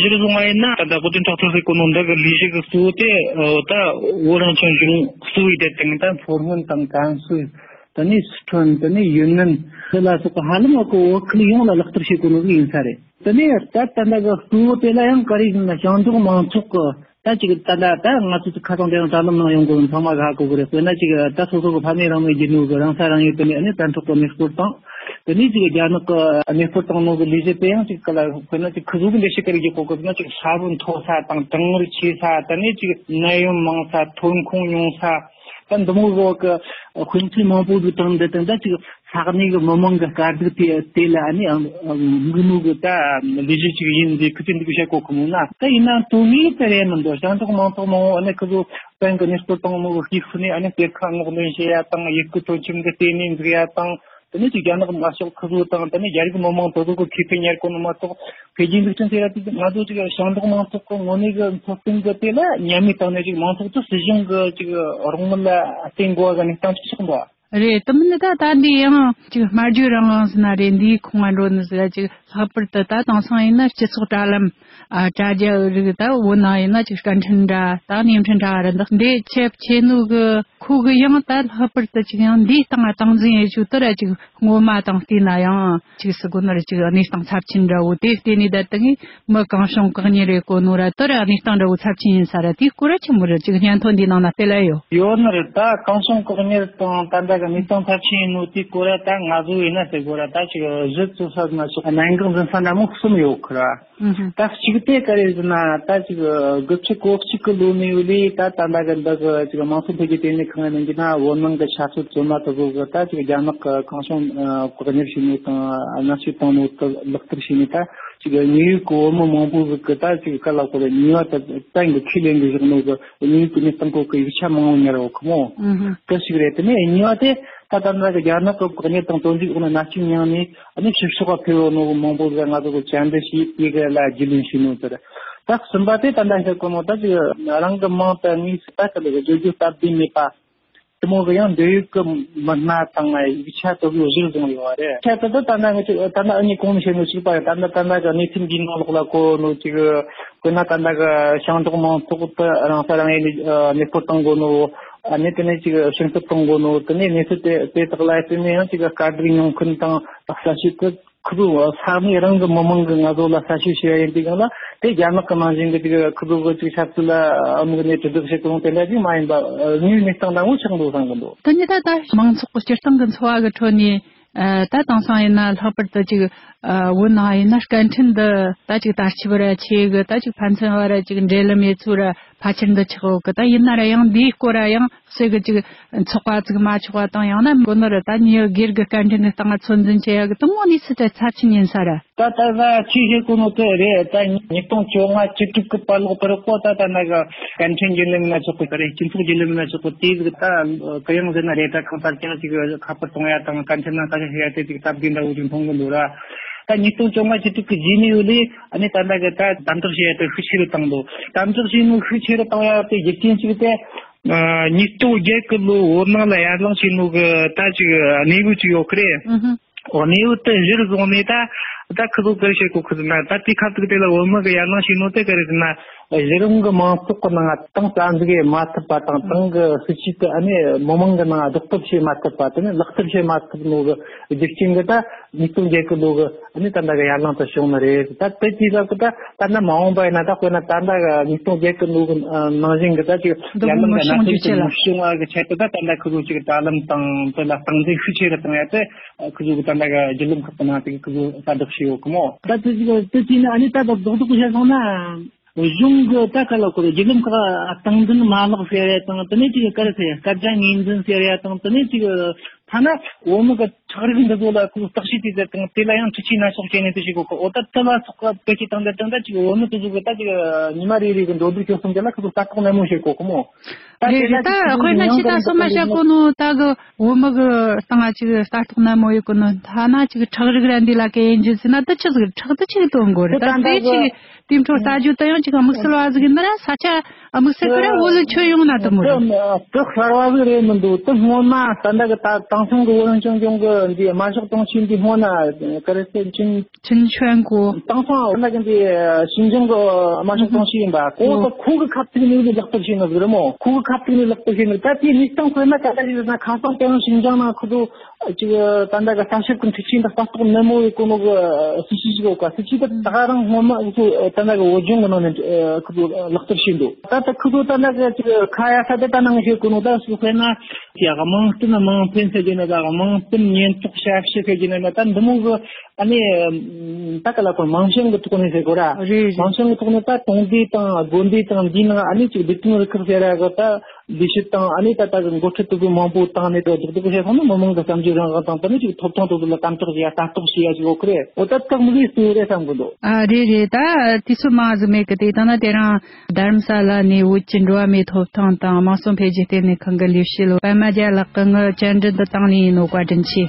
གཞིར་བཟུང་བ་ཡིན་ན། ད་ལྟ་དབུལ་སྒྲོལ་མཁྲེགས་གཏོར་ཟེར་གོ་ནོ་འདི་གི་ལས་གཞི་གི་གཙོ་བོ་དེ་ད་བོད་རང་སྐྱོང་ལྗོངས་གཙོ་བོའི་དེ་སྟེང་ད་མཚོ་སྔོན་དང་ཀན་སུའུ། དེ་ནས་སི་ཁྲོན། དེ་ནས་ཡུན་ནན། དེ་ལ་སོགས་པ་ཧ་ལམ་བ་གི་བོད་ཁུལ་ཡོངས་ལ་ལག་བསྟར་བྱེད་དགོས་ནོ་གི་ཡིན་ས་རེད། དེ་ནས་ད་ད་ལྟ་གི་གཙོ་བོ་དེ་ལ་ཡང་ག་རེ་ཡིན་ན་ཞིང་འབྲོག་མང་ཚོགས་ཀྱི། ད་ཅིག་ད་ལྟ་ད་ང་ཚོ་ཁ་སང་དེ་རིང་དྲ་ལམ་ནང་ཡོང་གི་ཚང་མ་གི་ཧ་གོ་གི་རེད། དཔེར་ན་ཅིག་ད་སོ་སོ་གི་ཕ་མེས་རང་མེས་བརྒྱུད་ནོ་གི་རང་ས་རང་ཡུལ་དེ་ནས་ཨ་ནི་དྲ་གྲོགས་གི་གནས་སྤོར་དང་། དེ་ནས་ཅིག་རྒྱ་ནག་གི་གནས་སྤོར་བཏང་ནོ་གི་ལས་གཞི་དེ་ཡང་ཅིག་ག་ལ་དཔེར་ན་ཅིག་ཁུ་བཟོ་གི་ལས་གཞི་ག་རེ་བརྒྱུད་གོ་གི་ཟེར་ན། ཅིག་ས་བོན་མཐོ་ས་དང་གྲང་ངར་ཆེ་ས། དེ་ནས་ཅིག་ནད་ཡམས་མང་ས། ཐོན་ཁུངས་ཉུང་ས། ད་འདི་མོ་བཟོ་གི་དཔེ་མཚོན་མང་པོ་ཟིག་དང་འདི་དང་ད་ཅིག་ས་གནས་གི་མི་མང་གི་དཀའ་སྡུག་དེ་དེ་ལ་ཨ་ནི་ཨང་དམིགས་ནོ་གི་ད་ལས་གཞི་ཅིག་ཡིན་ཟེར་ཁུ་ཚོས་འདི་གི་བཤད་གོ་གི་མོ་ན། ད་ཡིན་ན་དོན་དངོས་དེ་རེད་མི་འདུག་ཞིང་འབྲོག་མང་ཚོགས་མང་བོ་ཨ་ནི་ཁུ་ཚོ་བོད་གི་གནས་སྤོར་བཏང་ནོ་གི་སྐྱེས་ཁུ་ནས་ཨ་ནི་གཏེར་ཁ་སྔོག་འདོན་བྱེད་ཡ་དང་། ཡུལ་སྐོར་སྤྲོ་འཆམ་གི་ལྟེ་གནས་འཛུགས་ཡ་དང་། དེ་ནས་ཅིག་རྒྱ་ནག་དམར་ཤོག་ཁུ་ཚོ་དང་དེ་ནས་རྒྱ་རིགས་མི་མང་དེ་ཚོ་གི་ཁེ་ཕན་གཉེར་གོ་ནོ་མ་གཏོགས། འཕེལ་རྒྱས་འཛུགས་སྐྲུན་ཟེར་ཡ་དེ་ང་ཚོ་ཅིག་ཞིང་འབྲོག་མང་ཚོགས་གི་དངོས་གནས་གི་འཚོ་རྟེན་གི་དེ་ལ་ཉམས་མེད་བཏང་ནས་ཅིག་མང་ཚོགས་ཚོ་སྲིད་གཞུང་གི་ཅིག་རོགས་དངུལ་ལ་བརྟེན་དགོས་པ་གི་གནས་སྟངས་ཅིག་ཆགས་འདུག་ཨ། རེད། དེ་མིན་ད་ད་འདི་ཡང་ཅིག་སྨྲ་བརྗོད་རང་དབང་ཟེར་ན་རེད། འདིའི་ཁོངས་ང་འགྲོ་ནི་ཟེར་ཅིག་ལྷག་པར་དུ་ད་དེང་སང་ཡིན་ན་སྤྱི་ཚོགས་དྲ་ལམ། ཨ། དྲ་རྒྱ་རིགས་ད་བོད་ནང་ཡིན་ན་ཅིག་སྐད་འཕྲིན་འདྲ་ད་བརྙན་འཕྲིན་འདྲ་ར་འདི་འདི་ཆེབ་ཆེ་ནོ་གི་ཁོ་གི་ཡང་ད་ལྷག་པར་དུ་ཅིག་ཡང་འདིའི་སྟེང་ང་སྟངས་འཛིན་ཡེ་ཆུ་དུ་ར་ཅིག་སྔོན་མ་དང་བལྟས་ན་ཡང་ཅིག་སུ་གོ་ནོ་ར་ཅིག་གནས་སྟངས་ཚབས་ཆེན་འདྲ་བོ་དེ་བལྟས་ནས་ད་ལྟ་ངས་མི་གང་བྱུང་བཀག་ཉར་རེ་གོ་ནོ་ར་དུ་ར་གནས་སྟངས་འདྲ་བོ་ཚབས་ཆེན་ཡིན་ས་ར། དེའི་སྐོར་ར་ཆི་མོ་ར་ཅིག་སྙན་ཐོ་འདིའི་ནང་ན་སྤེལ་ལ་ཡོད། ཡོད་ནི་རེད། ད་གང་བྱུང་བཀག་ཉར་དང་ད་ལྟ་གི་གནས་སྟངས་ཚབས་ཆེན་ཡིན་ནོ་དེའི་སྐོར་ར་ད་ང་ཚོ་ཡིན་ན་ཟེར་དགོས་ར་ད་ཅིག་གཞི་བཙུགས་ས་ན་ཅིག་གནད་འགག་འཛིན་ས་འདྲ་མོ་གསུམ་ཡོད་ཁི་ར། ད་གཅིག་དེ་ག་རེ་ཟེར་ན། ད་ཅིག་དགུ་བཅུ་གོ་གཅིག་གི་ལོ་ནས་ལས་ད་ད་ལྟ་གི་འདི་གི་ཅིག་དམངས་སྲོལ་འཕེལ་རྒྱས་ལྟེ་གནས་ཁང་ནས་ཡིན་ན་བོད་ནང་གི་ཆབ་སྲིད་བཙོན་མ་དེ་ཚོ་གི་ད་ཅིག་རྒྱ་ནག་གི་གང་བྱུང་བཀག་ཉར་བྱས་ནས་དང་མནར་གཅོད་བཏང་ནོ་དེ་ལག་བསྟར་བྱས་ནས། ད་ཅིག་དངོས་ཡོད་གི་བོད་མི་མང་པོ་ཟིག་གི་ད་ཅིག་ག་ལ་གོ་རེ་ཉེས་པ་དེ་གཏན་གི་ཁས་ལེན་གི་བཞག་ནོ་གི་དངོས་ཡོད་གི་གནས་སྟངས་སྐོར་གི་ཡིག་ཆ་མང་བོ་ཉར་ཡོད་ཁི་མོ། དེ་ཞིག་རེད། དེ་ནས་གཉིས་པ་དེ་ད་ད་ལྟ་གི་རྒྱ་ནག་གི་བཀག་ཉར་དང་བཙོན་འཇུག་འོག་ནས་མནར་གཅོད་མྱངས་ནས། ཨ་ནི་ཕྱིར་ཕྱོགས་ལ་ཕེབས་ཡོད་ནོ་མང་པོ་ཟིག་ང་ཚོ་གི་བཅར་འདྲི་བྱས། དེ་ག་ལ་རྒྱུས་ལོན་བྱས་ནོ་ཟེར། ད་གསུམ་པ་དེ་ད་ལྟ་ཤར་གོ་ནོ་ད་ཅིག་རང་གི་མིང་དེ་དངོས་སུ་ད་ག་ལ་བརྗོད་རྒྱུ་སྟབས་བདེ་མེད་པ། དེ་མོ་གི་ཡང་འབྲེལ་ཡོད་གི་མི་སྣ་དང་ཡིག་ཆ་དེ་ཚོ་གཞིར་བཟུང་ཡོད་པ་རེད། ཆ་དེ་ད་ད་ལྟ་ང་ཚོ་ད་ལྟ་ཨ་ནི་གོང་ནས་བཤད་ནོ་གཅིག་པ་རེད། ད་ལྟ་ད་ལྟ་གི་གནས་ཚུལ་འདིའི་ནང་ལོགས་ལ་གོ་ནོ་ཅིག་དཔེར་ན་ད་ལྟ་གི་ཞིང་འབྲོག་མང་ཚོགས་དེ་རང་ས་རང་ཡུལ་ནས་གནས་སྤོར་བཏང་དགོས་ནོ། ཨ་ནི་དེ་ནས་ཅིག་ཕྱིར་འཐེན་གཏོང་དགོས་ནོ། དེ་ནས་གནས་ཚུལ་དེ་དེ་དག་ལ་བརྟེན་ནས་ཡང་ཅིག་དཀའ་སྡུག་མྱོང་མཁན་དང་ས་ཞིག་གི་ཁོ་ཚོ་ས་གནས་རང་གི་མི་མང་གི་ང་ཚོ་ལ་ས་ཞིག་བྱས་ཡིན་དུས་གང་ལ་དེ་རྒྱ་ནག་གི་ནང་བཞིན་གི་ཅིག་ཁོ་ཚོ་གི་ཅིག་ཆབ་སྲིད་ལ་དམིགས་ནས་དྲིལ་བསྒྲགས་བྱེད་གོ་དེ་འདྲ་ཅིག་མ་ཡིན་པ་དངོས་གནས་སྟངས་དང་པོ་ཆགས་འདུག་བསམ་གི་འདུག་དེ་ནི་ད་ད་མང་ཚོགས་ཀྱི་སྤྱིར་བཏང་གི་འཚོ་བ་གི་ཁྲོད་ནས། ཨ། ད་དེང་སང་ཡིན་ན་ལྷག་པར་དུ་ཅིག་ཨ། བོད་ནང་ཡིན་ན་སྐད་འཕྲིན་འདི་ད་ཅིག་དར་ཁྱབ་ར་ཆེ་གི། ད་ཅིག་ཕན་ཚུན་བར་ཅིག་འབྲེལ་ལམ་ཡོད་ཚུལ་ར་ ཕལ་ཆེར་འདི་ཆགས་ཡོད་གི། ད་ཡིན་ན་ར་ཡང་འདིའི་སྐོར་ར་ཡང་སུ་གི་ཅིག་ཚོགས་པ་ཅིག་མ་ཆོག་པ་དང་། ཡང་ན་མགོ་ནོར་ད་ཉི་སྒེར་གི་སྐད་འཕྲིན་གི་སྟེང་ཚོད་འཛིན་བྱེད་ཡ་གི་དུ་མོ་ནི་སུ་ད་ཚབས་ཆེན་ཡིན་ས་ར། ད་ད་ད་ཆི་ཞིག་གོ་ནོ་དེ་རེད། ད་ཉིས་སྟོང་བཅོ་ལྔ་བཅུ་དྲུག་གི་བར་ལོག་པར་གོ་ད་ད་ན་ག་སྐད་འཕྲིན་བརྒྱུད་ལམ་སྣ་ཚོགས་གི་རེད། སྤྱི་ཚོགས་བརྒྱུད་ལམ་སྣ་ཚོགས་གི་དེ་ཟིག་ད་གུ་ཡངས་ཟེར་ན་རེད། ད་གང་ལྟར་ཀྱང་ཅིག་ཁ་པར་གཏོང་ཡ་དང་སྐད་འཕྲིན་ནང་ཁ་ཤས་ཤིག་ཡ་དེ་ཅིག་སྟབས་བདེ་འདྲ་བོ་ཅིག་མཐོང་གི་འདུག་ར། ད་ཉིས་སྟོང་བཅོ་ལྔ་བཅུ་དྲུག་གི་རྗེས་ནས་ཡོད་ལས་ཨ་ནི་ད་ལྟ་གི་ད་དམ་དྲག་བྱེད་ཡ་དེ་ཤུགས་ཆེ་རུ་བཏང་འདུག་དམ་དྲག་བྱེད་ནོ་ཤུགས་ཆེ་རུ་བཏང་ཡ་དེ་རྒྱུ་རྐྱེན་གཅིག་དེ། ཨ། ཉིས་སྟོང་བརྒྱད་གི་ལོ་བོད་ནང་ལ་ཡར་ལངས་བྱས་ནོ་གི་ད་ཅིག་གནས་བབ་ཅིག་ཡོད་གི་རེད། ཨུ་ཧུ། འོ། གནས་བབ་དེ་གཞིར་བཟུང་ནས་ད་ད་ཁི་ཚོ་ག་རེ་བྱེད་གོ་གི་ཟེར་ན། ད་དེ་ཁ་ཐུག་དེ་ལ་བོད་མི་གི་ཡར་ལངས་བྱས་ནོ་དེ་ག་རེ་ཟེར་ན། གཞི་རིམ་གི་མང་ཚོགས་ཀྱི་ནང་ཏང་རྩ་འཛུགས་བྱེད་མ་ཐུབ་པ་དང་། ཏང་གི་སྲིད་ཇུས་དེ་ཨ་ནི་མི་མང་གི་ནང་ལྡོག་གཏུབ་བྱེད་མ་ཐུབ་པ། དེ་ནི་ལག་བསྟར་བྱེད་མ་ཐུབ་ནོ་གི་རྒྱུ་རྐྱེན་གྱིས་ད་ཉིས་སྟོང་བརྒྱད་གི་ལོ་གི་ཨ་ནི་ད་ལྟ་གི་ཡར་ལངས་དེ་བྱུང་ནི་རེད། ད་དེ་དུས་སྐབས་ཀྱི་ད་ད་ལྟ་མ་འོངས་པ་ཡིན་ན། ད་དཔེར་ན་ད་ལྟ་གི་ཉིས་སྟོང་བརྒྱད་གི་ལོ་གི་ནང་བཞིན་གྱི་ད་ཅིག་འདི་ཡར་ལངས་མི་གི་གནས་སྟངས་ཅིག་མི་བྱུང་བ་གི་ཆེད་དུ། ད་ད་ལྟ་ཁི་ཚོ་ཅིག་དྲ་ལམ་དང་དེ་ལ་སྟངས་འཛིན་ཤུགས་ཆེ་རུ་བཏང་ཡ་དེ། ཁི་ཚོ་གི་ད་ལྟ་གི་བརྒྱུད་ལམ་ཁག་གི་ནང་དེ་གི་ཁི་ཚོ་ལྟ་རྟོག་བྱས་ཡོད་གི་མོ། ད་དེ་ཅིག་དེ་བྱས་ན་ཨ་ནི་ད་ད་རྡོག་རྡོག་བཤད་སོང་ན། གཞུང་གི་ད་ག་ལ་ཁོ་རེ་བརྒྱུད་ལམ་ཁག་སྟངས་འཛིན་མ་ལག་ཟེར་ཡ་དང་། དེ་ནས་ཅིག་ག་རེ་ཟེར་ཡ། སྐད་ཆ་ངོས་འཛིན་ཟེར་ཡ་དང་། དེ་ནས་ཅིག་ཐ་ན་བོད་མི་གི་ཁྲག་རིགས་འདི་ཚོ་ལ་ཁོ་བརྟག་དཔྱད་བྱས་ཏེ་དང་། དེ་ལ་ཡང་འཕྲུལ་ཆས་སྣ་ཚོགས་སྤྱད་ནས་དེ་བྱེད་གོ་གི། འོ། ད་དེ་ལ་སོགས་པ་བེད་སྤྱད་བཏང་དེ་དང་། ད་ཅིག་བོད་མི་དེ་ཚོ་གི་ད་ཅིག་ཉི་མ་རེ་རེ་གི་འགྲོ་འདུག་སྤྱོད་གསུམ་དེ་ལ་ཁོ་ཚོ་ལྟ་རྟོག་ནན་མོ་བྱེད་གོ་གི་མོ། ད་རེད་དེ་ལ་རེད། ད་ཅིག་ཁོ་དཔེར་ན་ཡང་ཕྱི་ད་ད་སོ་མ་བཤད་གོ་ནོ། ད་གི་བོད་མི་གི་སྟེང་ང་ཅིག་ལྟ་རྟོག་ནན་མོ་ཡོད་གོ་ནོ། ཐ་ན་ཅིག་ཁྲག་རིགས་ར་འདི་ལ་སྐད་ཡིན་རྒྱུ་ཟེར་ན། ད་ཅི་ཟིག་ཁྲག་ད་ཅིག་གཏོང་དགོས་རེད། ད་ད་ལྟ་དེ་གི་ཅིག་དེ་འཕྲོ་ལྟ་རྒྱུ་ད་ཡང་ཅིག་དམིགས་བསལ་བ་ཟིག་ཡིན་ན་ར། ས་ཆ་དམིགས་བསལ་གི་ར་བོད་ལ་ཁྱོན་ཡོངས་ན་དུ་མོ་རེད། དེ་གསར་བ་ཟིག་རེད་མི་འདུག་དེ་སྔོན་མ་ད་ལྟ་གི་ད་དེང་སང་གི་བོད་རང་སྐྱོང་ལྗོངས་གི་འདི་དམར་ཤོག་ཏང་ཕྱིན་འདི་སྔོན་ན་ག་རེ་ཟེར། ཆིན་ཆིན་ཆོན་གོ། དེང་སང་ད་ལྟ་གི་འདི་ཞིན་ཅང་གི་དམར་ཤོག་ཏང་ཕྱིན་ཡིན་པ། ཁོ་ད་ཁོ་གི་ཁ་ཐུག་ནས་ལག་བསྟར་བྱས་ནི་ཟིག་རེད་མོ། ཁོ་གི་ཁ་ཐུག་ནས་ལག་བསྟར་བྱས་ནི། ད་དེ་གནས་སྟངས་དཔེར་ན་ག་འདྲ་ཞིག་ཟེར་ན། ཁ་སང་དེ་རིང་ཞིན་ཅང་ནང་ཁོ་ཚོ་ཅིག་ད་ལྟ་གི་ལྟ་ཞིབ་ཀྱི་འཕྲུལ་ཆས་འདི་ལྟ་རྟོག་ནན་མོ་ཡོད་གོ་ནོ་གི་སྲིད་ཇུས་ཤིག་ཡོད་ཀ། སྲིད་ཇུས་དེ་ད་ག་རང་སྔོན་མ་ཁོ་ཚོ་ད་ལྟ་གི་བོད་ལྗོངས་གི་ནང་ནས་ཁོ་ཚོ་ལག་བསྟར་བྱས་འདུག་ད་ལྟ་ཁོ་ཚོ་ད་ལྟ་གི་ཅིག་ཁ་ཡ་ས་དེ་ད་ནང་བཤད་གོ་ནོ། ད་སུ་དཔེར་ན་ཅིག་དམངས་དོན་དམངས་ཕན་ཟེར་རྒྱུ་ན། ད་དམངས་དོན་ཉེན་རྟོག་ཞབས་ཞུ་ཟེར་རྒྱུ་ན། ད་འདི་མོ་གི་ཨ་ནི་ད་ག་ལ་ཁོ་དམངས་ཆེན་གི་ཐོག་ནས་ཟེར་གོ་ར། རེད་རེད། དམངས་ཆེན་གི་ཐོག་ནས་ད་གྲོང་སྡེ་དང་དགོན་སྡེ་དང་འདིའི་ནང་ཨ་ནི་ཅིག་བདེ་དོན་རུ་ཁག་ཟེར་ཡ་གི་ད་ལས་བྱེད་དང་། ཨ་ནི་ད་ལྟ་གི་འགོ་ཁྲིད་དེ་ཚོ་མང་པོ་བཏང་ནས་ད་རྡོག་རྡོག་བྱས་སོང་ན། མི་མང་གི་བསམ་བློའི་རང་དབང་དང་། དེ་ནས་ཅིག་ཐོབ་ཐང་དེ་ཚོ་ལ་དམ་དྲག་བྱེད་ཡ་ལྟ་རྟོག་བྱེད་ཡ་ཅིག་ཡོད་གི་རེད། འོ། ད་ད་མི་རིགས་སུ་རེད་བསམ་གི་འདུག་ཨ། རེད་རེད། ད་དུས་ཚོད་མང་ཟིག་མེད་གི། དེ་ད་ན་དེ་རིང་རྡ་རམ་ས་ལ་ནས་བོད་ཀྱི་འགྲོ་བ་མིའི་ཐོབ་ཐང་དང་དམངས་སྲོལ་འཕེལ་རྒྱས་ལྟེ་གནས་ཁང་གི་ལས་བྱེད་པདྨ་རྒྱལ་ལགས་ཀྱིས་ངའི་བཅར་འདྲི་འདི་དང་ལེན་ཡིན་ནོ། བཀའ་དྲིན་ཆེ།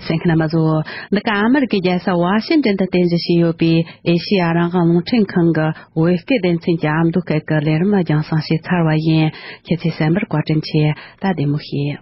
གསན་མཁན་རྣམ་པ་ཚོ། འདི་ག་ཨ་མི་རི་ཀའི་རྒྱལ་ས་ཝ་ཤིང་ཏན་དུ་རྟེན་གཞི་བྱས་ཡོད་པའི་ཨེ་ཤེ་ཡ་རང་དབང་རླུང་འཕྲིན་ཁང་གི་བོད་སྐད་སྡེ་ཚན་གྱི་ཨ་མདོ་སྐད་ཀྱི་ལས་རིམ་རྒྱང་སྲིང་བྱས་ཚར་བ་ཡིན། ཁྱེད་ཚོས་གསན་པར་བཀའ་དྲིན་ཆེ། ད་བདེ་མོ་བྱོས།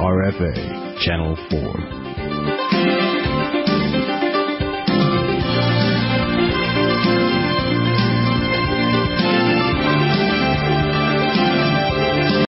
R F A, Channel four.